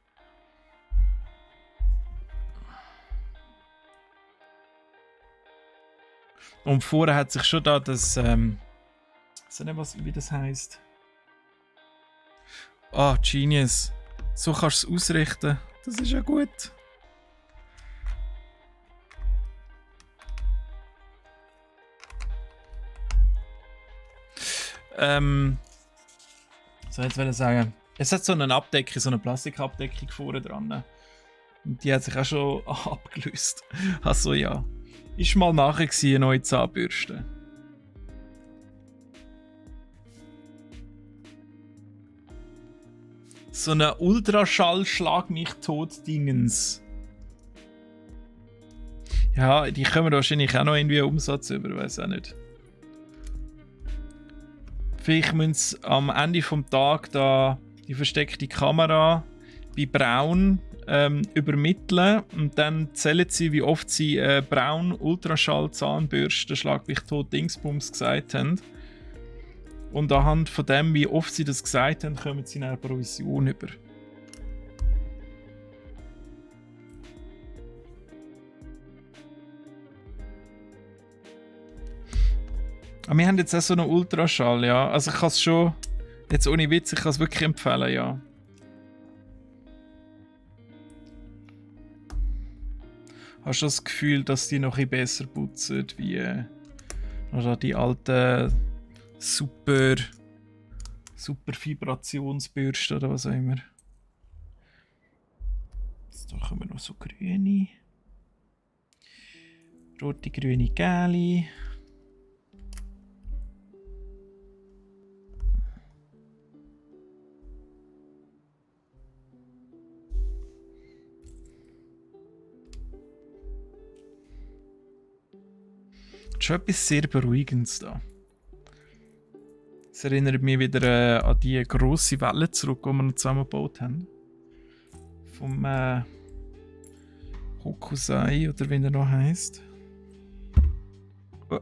Und vorher hat sich schon da das, ich weiß nicht, wie das heisst. Ah, Genius. So kannst du es ausrichten. Das ist ja gut. So, jetzt will ich sagen, es hat so eine Abdeckung, so eine Plastikabdeckung vorne dran. Und die hat sich auch schon abgelöst. Also ja. Ist mal nachher gewesen, eine neue Zahnbürste. So eine Ultraschall-Schlag-mich-tot-Dingens. Ja, die kommen wahrscheinlich auch noch irgendwie einen Umsatz über, weiß auch nicht. Vielleicht müssen sie am Ende des Tages da die versteckte Kamera bei Braun übermitteln und dann zählen sie, wie oft sie Braun Ultraschall-Zahnbürste Schlag mich tot Dingsbums gesagt haben. Und anhand von dem, wie oft sie das gesagt haben, kommen sie in eine Provision über. Aber wir haben jetzt auch so einen Ultraschall, ja. Also ich kann es schon, jetzt ohne Witz, ich kann es wirklich empfehlen, ja. Hast du das Gefühl, dass die noch ein bisschen besser putzen, wie oder die alten super Vibrationsbürsten oder was auch immer? Jetzt haben wir noch so grüne. Rote, grüne, gelbe. Schon etwas sehr Beruhigendes da. Es erinnert mich wieder an die grosse Welle zurück, die wir noch zusammen gebaut haben. Vom Hokusai, oder wie er noch heisst. Oh.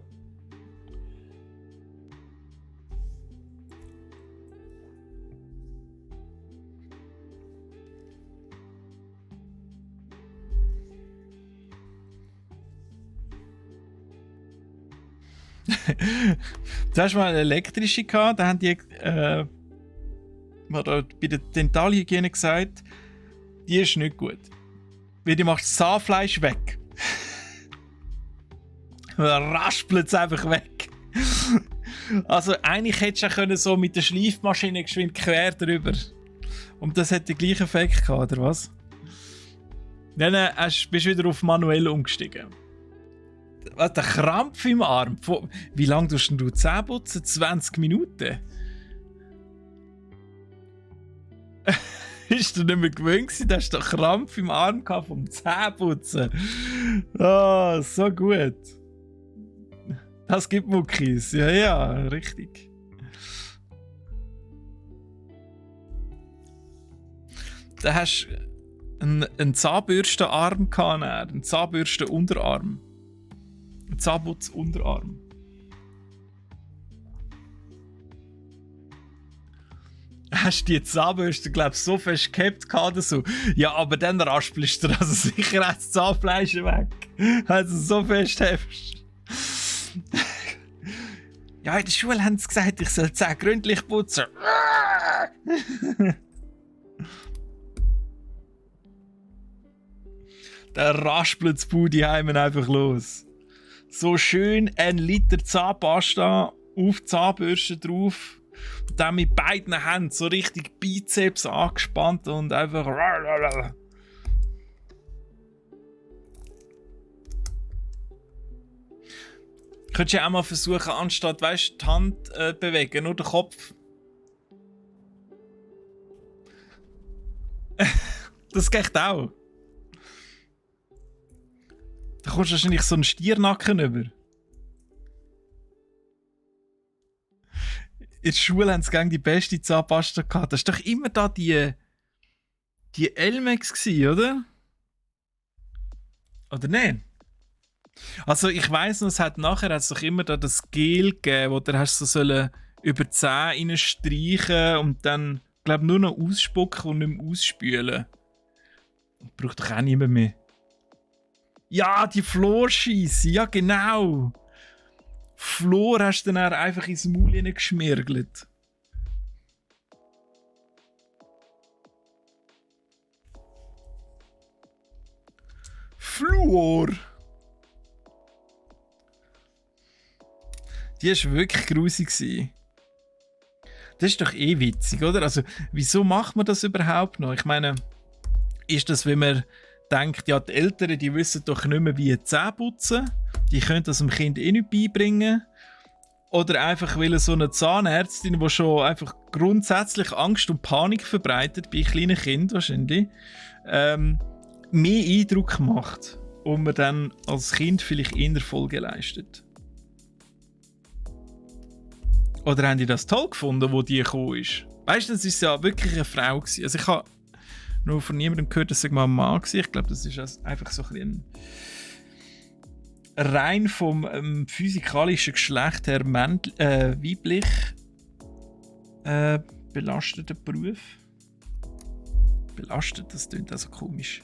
Du hast mal eine elektrische gehabt, da haben die bei der Dentalhygiene gesagt, die ist nicht gut. Weil die macht das Zahnfleisch weg. Raspelt es einfach weg. Also eigentlich hättest du auch können, so mit der Schleifmaschine geschwind quer drüber. Und das hat den gleichen Effekt gehabt, oder was? Dann bist du wieder auf manuell umgestiegen. Was, der Krampf im Arm? Wie lange tust du Zähne putzen? 20 Minuten? Ist du nicht mehr gewöhnt gewesen? Da hast du Krampf im Arm gehabt vom Zähneputzen. Oh, so gut. Das gibt Muckis. Ja, ja, richtig. Da hast du einen Zahnbürstenarm gehabt, einen Zahnbürstenunterarm. Ein Zahnputzunterarm. Hast du die Zahnbürste, glaube ich, so fest gehabt oder so? Ja, aber dann raspelst du also sicher auch das Zahnfleisch weg. Also so fest hebst. Ja, in der Schule haben sie gesagt, ich soll die Zähne gründlich putzen. Da raspelt das Budi einfach los. So schön 1 Liter Zahnpasta auf die Zahnbürste drauf. Und dann mit beiden Händen so richtig Bizeps angespannt und einfach. Könntest du ja auch mal versuchen, anstatt, weißt, die Hand bewegen, nur den Kopf. Das geht auch. Da kommst du wahrscheinlich so einen Stiernacken über. In der Schule haben sie gegen die beste Zahnpasta gehabt. Das war doch immer da die Elmex gewesen, oder? Oder nicht? Also ich weiss noch, nachher hat es doch immer da das Gel gegeben, wo du hast so über die Zähne reinstreichen und dann, glaube nur noch ausspucken und nicht mehr ausspülen. Braucht doch auch niemand mehr. Ja, die Florscheisse, ja genau. Flor hast du dann einfach ins Maul geschmirgelt. Fluor. Die war wirklich grusig. Das ist doch eh witzig, oder? Also, wieso macht man das überhaupt noch? Ich meine, ist das, wenn man denkt, ja, die Eltern, die wissen doch nicht mehr, wie Zähne putzen. Die können das dem Kind eh nicht beibringen. Oder einfach, weil so eine Zahnärztin, die schon einfach grundsätzlich Angst und Panik verbreitet, bei kleinen Kindern wahrscheinlich, mehr Eindruck macht und man dann als Kind vielleicht eher Folge leistet. Oder haben die das toll gefunden, wo die gekommen ist? Weißt du, das ist ja wirklich eine Frau gewesen. Also ich habe nur von niemandem gehört, dass es mal ein Mann war. Ich glaube, das ist einfach so ein bisschen rein vom physikalischen Geschlecht her weiblich belasteter Beruf. Belastet, das klingt also komisch.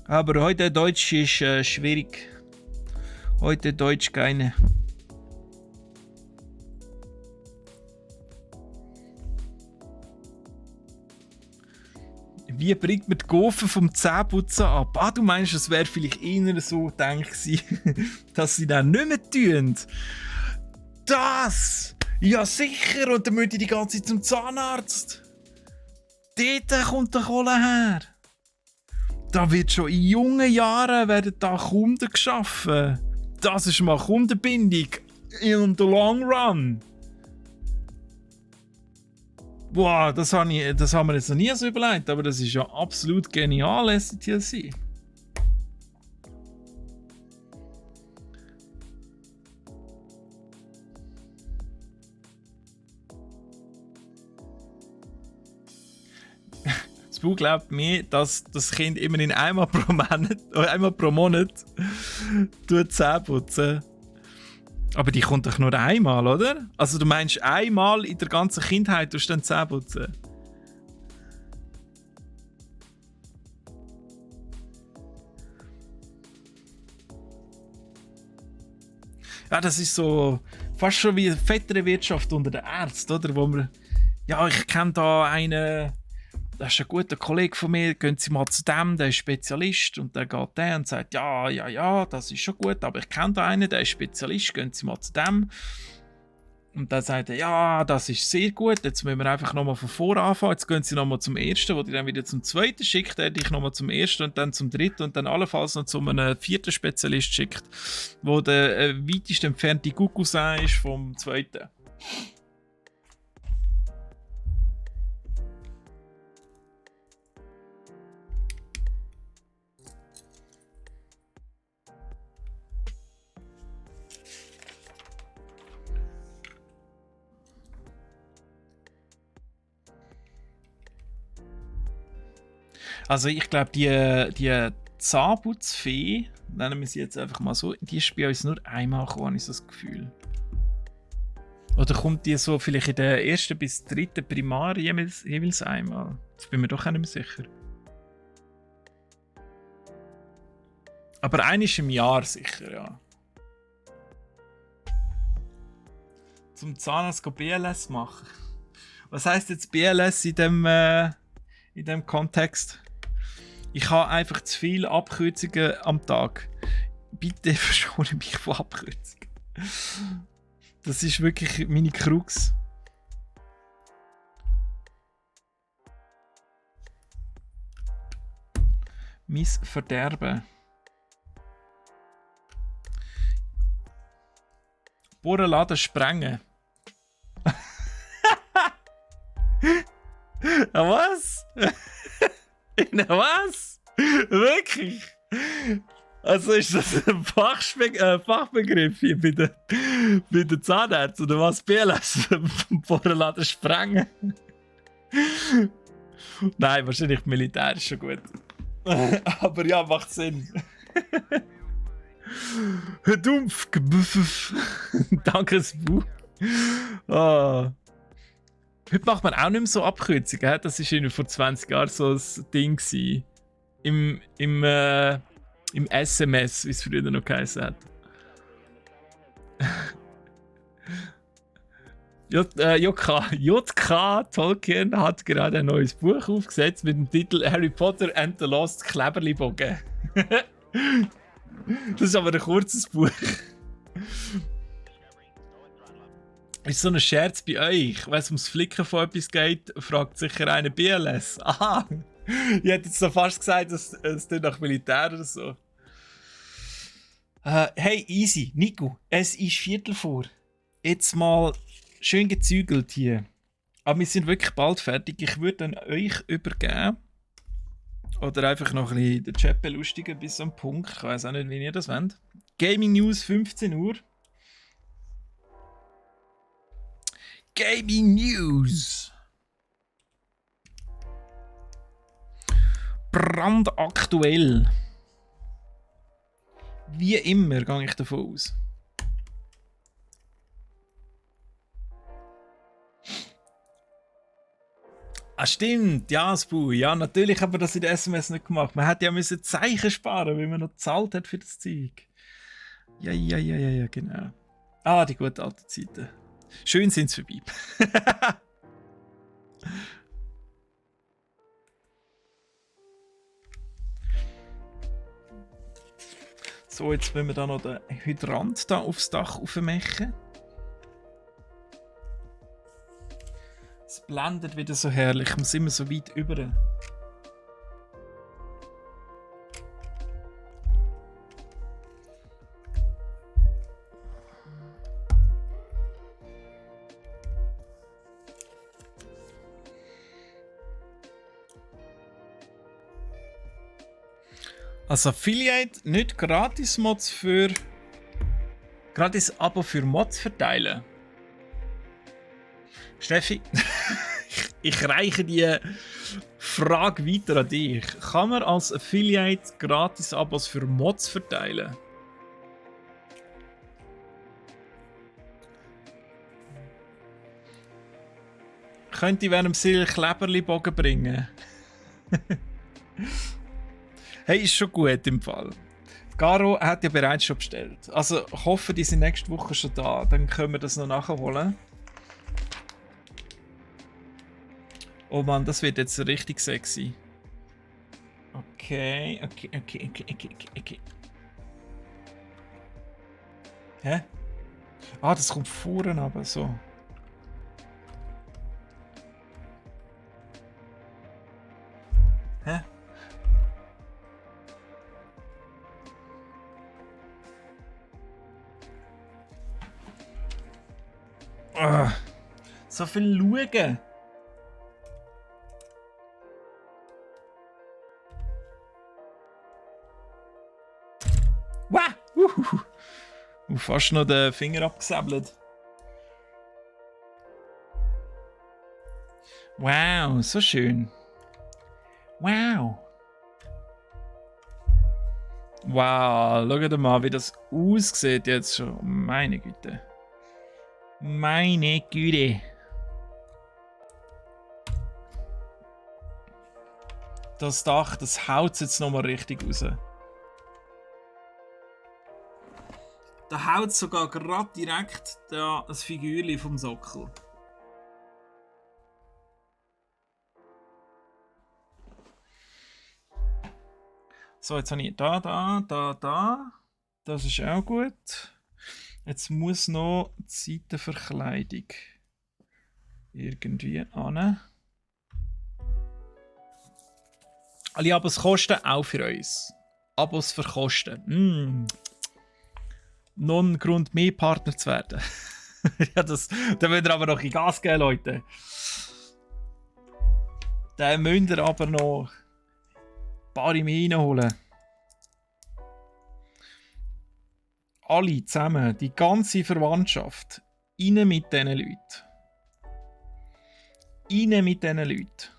Aber heute Deutsch ist schwierig. Heute Deutsch keine. Wie bringt man die Gofen vom Zähneputzen ab? Ah, du meinst, es wäre vielleicht eher so gedacht gewesen, dass sie das nicht mehr tun? Das! Ja sicher! Und dann müssen die ganze Zeit zum Zahnarzt. Dort kommt der Kohle her. Da wird schon in jungen Jahren werden da Kunden geschaffen. Das ist mal Kundenbindung in the long run. Wow, das haben wir jetzt noch nie so überlegt, aber das ist ja absolut genial, STLC. Das Buch glaubt mir, dass das Kind immerhin einmal pro Monat Zähne putzen. Aber die kommt doch nur einmal, oder? Also du meinst, einmal in der ganzen Kindheit tust du dann Zähne putzen? Ja, das ist so fast schon wie Vetternwirtschaft unter den Ärzten, oder? Wo man, ja, ich kenne da einen, das ist ein guter Kollege von mir, gehen Sie mal zu dem, der ist Spezialist. Und dann geht der und sagt, ja, das ist schon gut, aber ich kenne da einen, der ist Spezialist, gehen Sie mal zu dem. Und dann sagt er, ja, das ist sehr gut, jetzt müssen wir einfach nochmal von vorne anfangen, jetzt gehen Sie nochmal zum ersten, wo die dann wieder zum zweiten schickt, der dich nochmal zum ersten und dann zum dritten und dann allenfalls noch zu einem vierten Spezialist schickt, wo der weitest entfernte Cousin ist vom zweiten. Also ich glaube, die Zahnputzfee, nennen wir sie jetzt einfach mal so, die ist bei uns nur einmal gekommen, habe ich so das Gefühl. Oder kommt die so vielleicht in der ersten bis dritten Primar jeweils einmal? Das bin mir doch auch nicht mehr sicher. Aber eines im Jahr sicher, ja. Zum Zahnarzt BLS machen. Was heisst jetzt BLS in dem Kontext? Ich habe einfach zu viele Abkürzungen am Tag. Bitte verschone mich von Abkürzungen. Das ist wirklich meine Krux. Mein Verderben. Bohrenladen sprengen. Was? Was? Wirklich? Also ist das ein Fachbegriff hier bei den Zahnärzten oder was? BLS? Bohrenladen sprengen? Nein, wahrscheinlich Militär ist schon gut. Aber ja, macht Sinn. Dumpf. Danke, Sbu. Oh. Heute macht man auch nicht mehr so Abkürzungen. Das war irgendwie vor 20 Jahren so ein Ding gewesen. Im SMS, wie es früher noch geheißen hat. JK Tolkien hat gerade ein neues Buch aufgesetzt mit dem Titel Harry Potter and the Lost Kleberli-Bogen. Das ist aber ein kurzes Buch. Ist so ein Scherz bei euch? Wenn es ums Flicken von etwas geht, fragt sicher einer BLS. Aha! Ich hätte jetzt so fast gesagt, es tut nach Militär oder so. Hey, easy. Nico, es ist Viertel vor. Jetzt mal schön gezügelt hier. Aber wir sind wirklich bald fertig. Ich würde dann euch übergeben. Oder einfach noch ein bisschen den Chat belustigen bis zum Punkt. Ich weiß auch nicht, wie ihr das wollt. Gaming News 15 Uhr. Gaming News. Brandaktuell. Wie immer gehe ich davon aus. Ah, stimmt, ja, Spu. Ja, natürlich haben wir das in der SMS nicht gemacht. Man hätte ja müssen Zeichen sparen, weil man noch gezahlt hat für das Zeug. Ja, genau. Ah, die guten alten Zeiten. Schön sind sie vorbei. So, jetzt müssen wir da noch den Hydrant da aufs Dach aufmachen. Es blendet wieder so herrlich. Ich muss immer so weit über. Also Affiliate, nicht Gratis-Mods für... Gratis-Abo für Mods verteilen. Steffi, ich reiche die Frage weiter an dich. Kann man als Affiliate Gratis-Abos für Mods verteilen? Könnte ich während dem Sil Kleberli-Bogen bringen? Hey, ist schon gut im Fall. Garo hat ja bereits schon bestellt. Also ich hoffe, die sind nächste Woche schon da. Dann können wir das noch nachholen. Oh Mann, das wird jetzt richtig sexy. Okay. Hä? Ah, das kommt vorne aber so. Hä? Oh, so viel schauen. Wow! Fast noch den Finger abgesäbelt. Wow, so schön. Wow. Wow, schaut mal, wie das aussieht jetzt schon. Meine Güte. Meine Güte. Das Dach, das haut jetzt nochmal richtig raus. Da haut sogar gerade direkt das Figürchen vom Sockel. So, jetzt habe ich da. Das ist auch gut. Jetzt muss noch die Seitenverkleidung irgendwie an. Alle Abos kosten auch für uns. Abos verkosten. Noch ein Grund mehr Partner zu werden. Ja, da müsst ihr aber noch ein Gas geben, Leute. Da müsst ihr aber noch ein paar mehr reinholen. Alle zusammen, die ganze Verwandtschaft. Rein mit diesen Leuten. Rein mit diesen Leuten.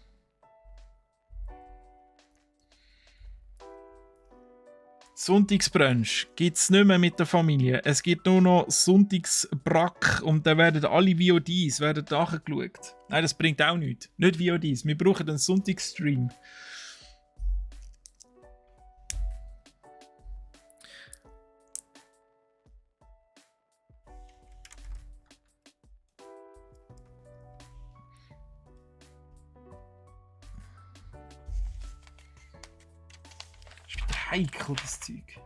Sonntagsbrunch gibt es nicht mehr mit der Familie. Es gibt nur noch Sonntagsbrack und dann werden alle VODs nachgeschaut. Nein, das bringt auch nichts. Nicht VODs. Wir brauchen einen Sonntagsstream. Heikel, das Zeug.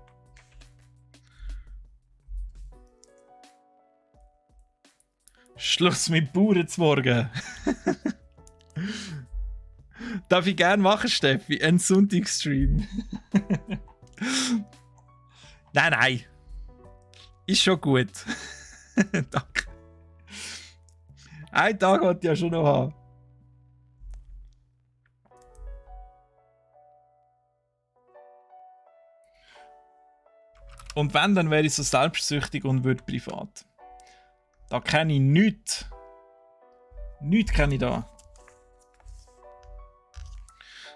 Schluss mit Bauern zu morgen. Darf ich gerne machen, Steffi? Ein Sonntagsstream. Nein. Ist schon gut. Danke. Einen Tag wollte ich ja schon noch haben. Und wenn, dann wäre ich so selbstsüchtig und würde privat. Da kenne ich nichts. Nichts kenne ich da.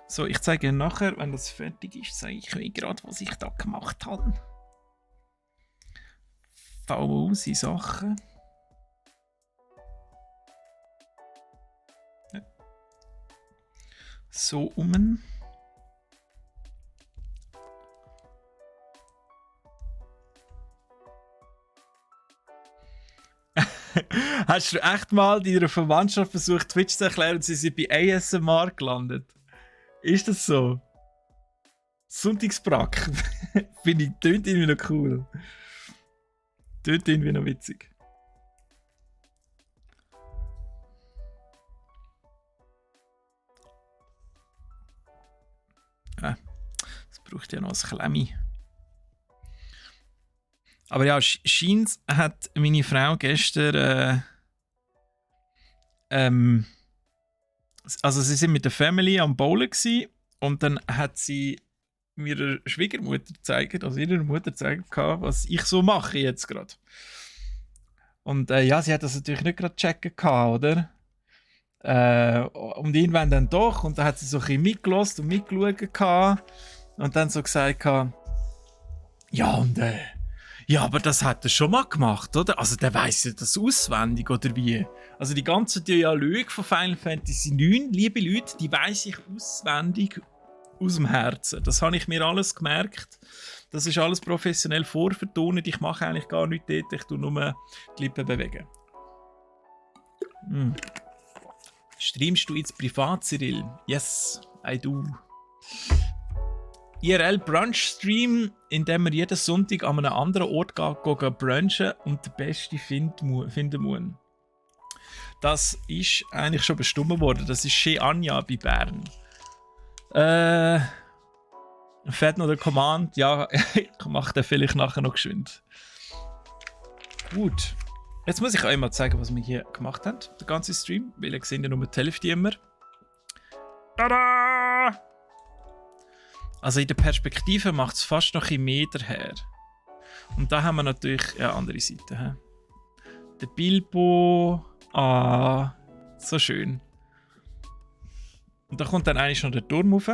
So, ich zeige Ihnen nachher, wenn das fertig ist, zeige ich euch gerade, was ich da gemacht habe. Famose Sachen. Ja. So um. Hast du echt mal deiner Verwandtschaft versucht, Twitch zu erklären und sie sind bei ASMR gelandet? Ist das so? Sonntagsbrack. Finde ich, tönt irgendwie noch cool. Tönt irgendwie noch witzig. Das braucht ja noch ein Klemmi. Aber ja, scheint hat meine Frau gestern also sie sind mit der Family am Bowlen gsi und dann hat sie mir ihrer Schwiegermutter gezeigt, also ihrer Mutter gezeigt, was ich so mache jetzt gerade. Und ja, sie hat das natürlich nicht gerade checken gehabt, oder? Und irgendwann dann doch und dann hat sie so ein bisschen mitgelost und mitgeschaut gehabt und dann so gesagt ja und ja, aber das hat er schon mal gemacht, oder? Also der weiss ja das auswendig, oder wie? Also die ganzen Dialoge von Final Fantasy 9, liebe Leute, die weiss ich auswendig aus dem Herzen. Das habe ich mir alles gemerkt. Das ist alles professionell vorvertont. Ich mache eigentlich gar nichts dort, ich tue nur die Lippen bewegen. Streamst du jetzt privat, Cyril? Yes, I do. IRL Brunch Stream, in dem wir jeden Sonntag an einem anderen Ort gehen brunchen und den Besten finden müssen. Das ist eigentlich schon bestimmt worden. Das ist Chez Anja bei Bern. Fährt noch der Command? Ja, ich mache den vielleicht nachher noch geschwind. Gut. Jetzt muss ich euch mal zeigen, was wir hier gemacht haben. Der ganze Stream, weil ihr seht ja nur die Hälfte immer. Tada! Also in der Perspektive macht es fast noch ein Meter her. Und da haben wir natürlich eine andere Seite. He? Der Bilbo. Ah, so schön. Und da kommt dann eigentlich noch der Turm rauf.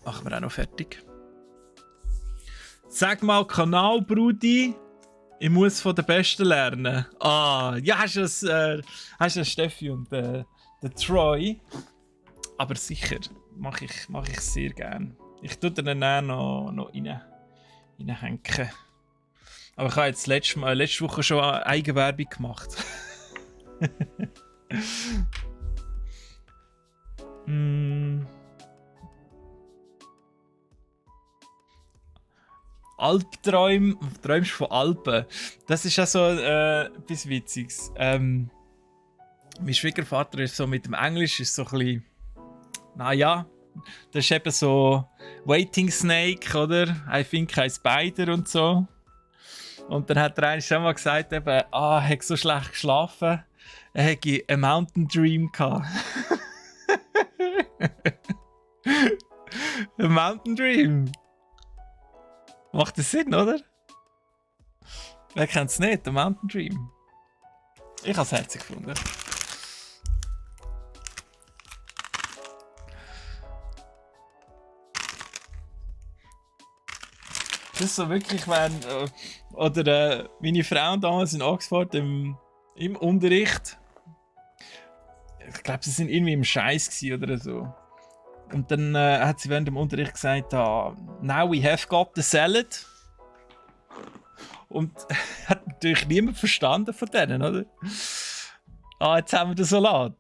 Machen wir auch noch fertig. Sag mal Kanal, Brudi. Ich muss von den Besten lernen. Ah, ja, hast du das Steffi und den Troy. Aber sicher. Mache ich sehr gerne. Ich tue den dann noch reinhängen. Aber ich habe jetzt letzte Woche schon eine Eigenwerbung gemacht. Albträume, träumst von Alpen. Das ist ja so etwas Witziges. Mein Schwiegervater ist so mit dem Englisch ist so ein bisschen. Naja, das ist eben so Waiting Snake, oder? I think I spider und so. Und dann hat er eigentlich schon mal gesagt, eben, er hat so schlecht geschlafen, er hätte einen Mountain Dream gehabt. Ein Mountain Dream. Macht das Sinn, oder? Wer kennt es nicht, der Mountain Dream? Ich habe es herzig gefunden. Das ist so wirklich, wenn. Oder meine Frau damals in Oxford im Unterricht. Ich glaube, sie sind irgendwie im Scheiß oder so. Und dann hat sie während dem Unterricht gesagt: Now we have got the salad. Und hat natürlich niemand verstanden von denen, oder? Jetzt haben wir den Salat.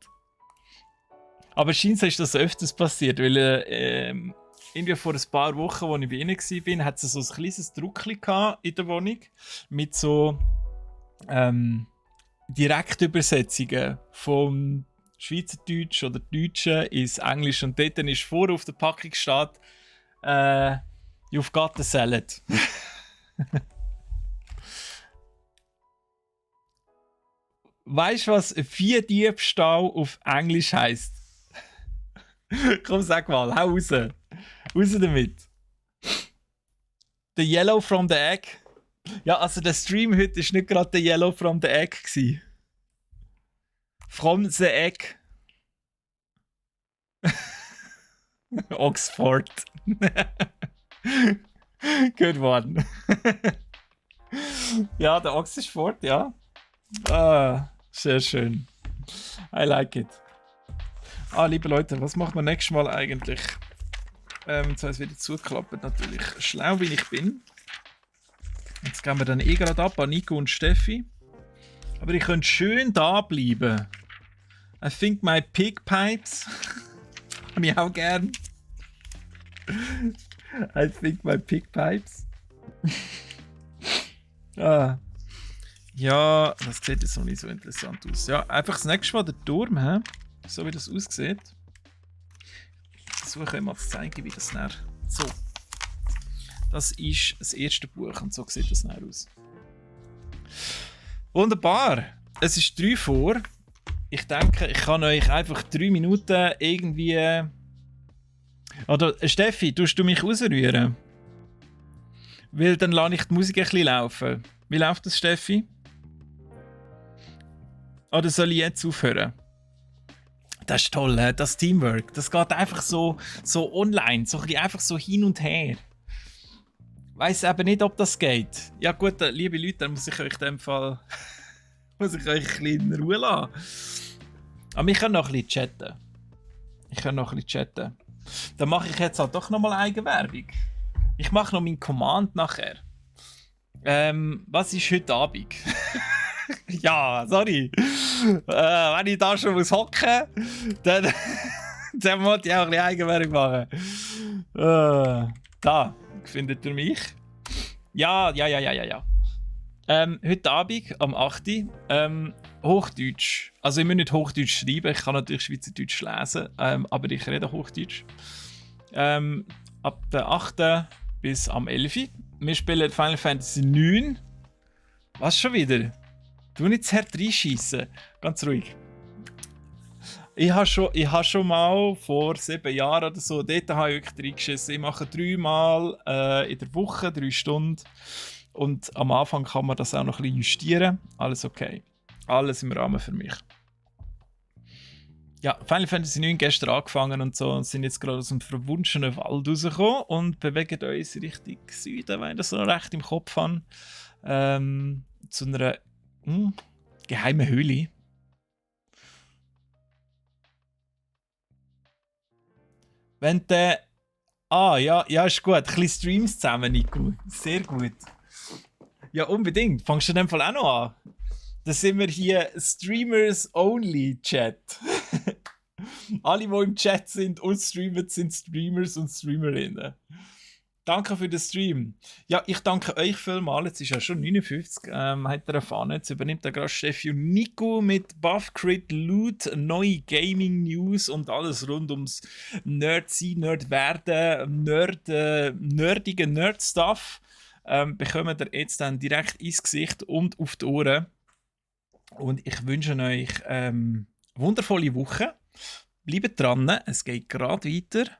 Aber scheinbar ist das öfters passiert, weil irgendwie vor ein paar Wochen, als ich bei ihnen war, hat es so ein kleines Druckchen in der Wohnung mit so Direktübersetzungen vom Schweizerdeutsch oder Deutsche ins Englisch und dort ist vorne auf der Packung steht You've got the salad. Weißt du, was Viehdiebstahl auf Englisch heisst? Komm, sag mal, hau raus. Raus damit. The Yellow from the Egg. Ja, also der Stream heute war nicht gerade der Yellow from the Egg gewesen. From the Egg. Oxford. Good one. Ja, der Ochs ist fort, ja. Ah, sehr schön. I like it. Liebe Leute, was machen wir nächstes Mal eigentlich? Jetzt habe ich es wieder zugeklappt, natürlich. Schlau wie ich bin. Jetzt gehen wir dann gerade ab an Nico und Steffi. Aber ich könnte schön da bleiben. I think my pig pipes. Habe ich auch gern. I think my pig pipes. Ja, das sieht jetzt noch nicht so interessant aus. Ja, einfach das nächste Mal der Turm, hä? So wie das aussieht. Ich versuche mal zu zeigen, wie das dann. So. Das ist das erste Buch und so sieht das dann aus. Wunderbar! Es ist 3 vor. Ich denke, ich kann euch einfach 3 Minuten irgendwie. Oder Steffi, tust du mich rausrühren? Weil dann lasse ich die Musik ein bisschen laufen. Wie läuft das, Steffi? Oder soll ich jetzt aufhören? Das ist toll, das Teamwork. Das geht einfach so online, so einfach so hin und her. Weiß eben nicht, ob das geht. Ja gut, liebe Leute, dann muss ich euch in dem Fall muss ich euch ein bisschen in Ruhe lassen. Aber wir können noch ein bisschen chatten. Dann mache ich jetzt halt doch nochmal Eigenwerbung. Ich mache noch meinen Command nachher. Was ist heute Abend? Ja, sorry. Wenn ich da schon hocken muss, dann muss ich auch ein bisschen Eigenwerbung machen. Da, findet ihr mich? Ja. Heute Abend am 8. Hochdeutsch. Also ich muss nicht Hochdeutsch schreiben, ich kann natürlich Schweizerdeutsch lesen, aber ich rede Hochdeutsch. Ab der 8. bis am 11. Wir spielen Final Fantasy 9. Was schon wieder? Du nicht zu hart reinschiessen. Ganz ruhig. Ich habe schon mal vor 7 Jahren oder so, dort habe ich wirklich reingeschissen. Ich mache 3 Mal in der Woche 3 Stunden. Und am Anfang kann man das auch noch ein bisschen justieren. Alles okay. Alles im Rahmen für mich. Ja, Final Fantasy 9 gestern angefangen und so und sind jetzt gerade aus dem verwunschenen Wald rausgekommen und bewegen uns Richtung Süden, weil ich das noch recht im Kopf habe. Zu einer geheimen Höhle. Wenn der. Ja, ist gut. Ein bisschen Streams zusammen, Nico. Sehr gut. Ja, unbedingt. Fangst du in dem Fall auch noch an? Da sind wir hier Streamers-Only-Chat. Alle, die im Chat sind und streamen, sind Streamers und Streamerinnen. Danke für den Stream. Ja, ich danke euch vielmals. Jetzt ist ja schon 59. Habt ihr erfahren. Jetzt übernimmt der gerade Steffi und Nico mit Buffcrit, Loot, neue Gaming News und alles rund ums Nerd sein, Nerd werden, nerdige Nerd-Stuff. Bekommt ihr jetzt dann direkt ins Gesicht und auf die Ohren. Und ich wünsche euch wundervolle Woche. Bleibt dran, es geht gerade weiter.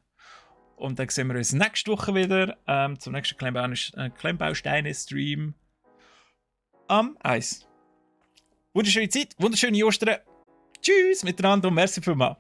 Und dann sehen wir uns nächste Woche wieder zum nächsten Klemmbausteine-Stream am Eis. Wunderschöne Zeit, wunderschöne Ostern. Tschüss miteinander und merci vielmals.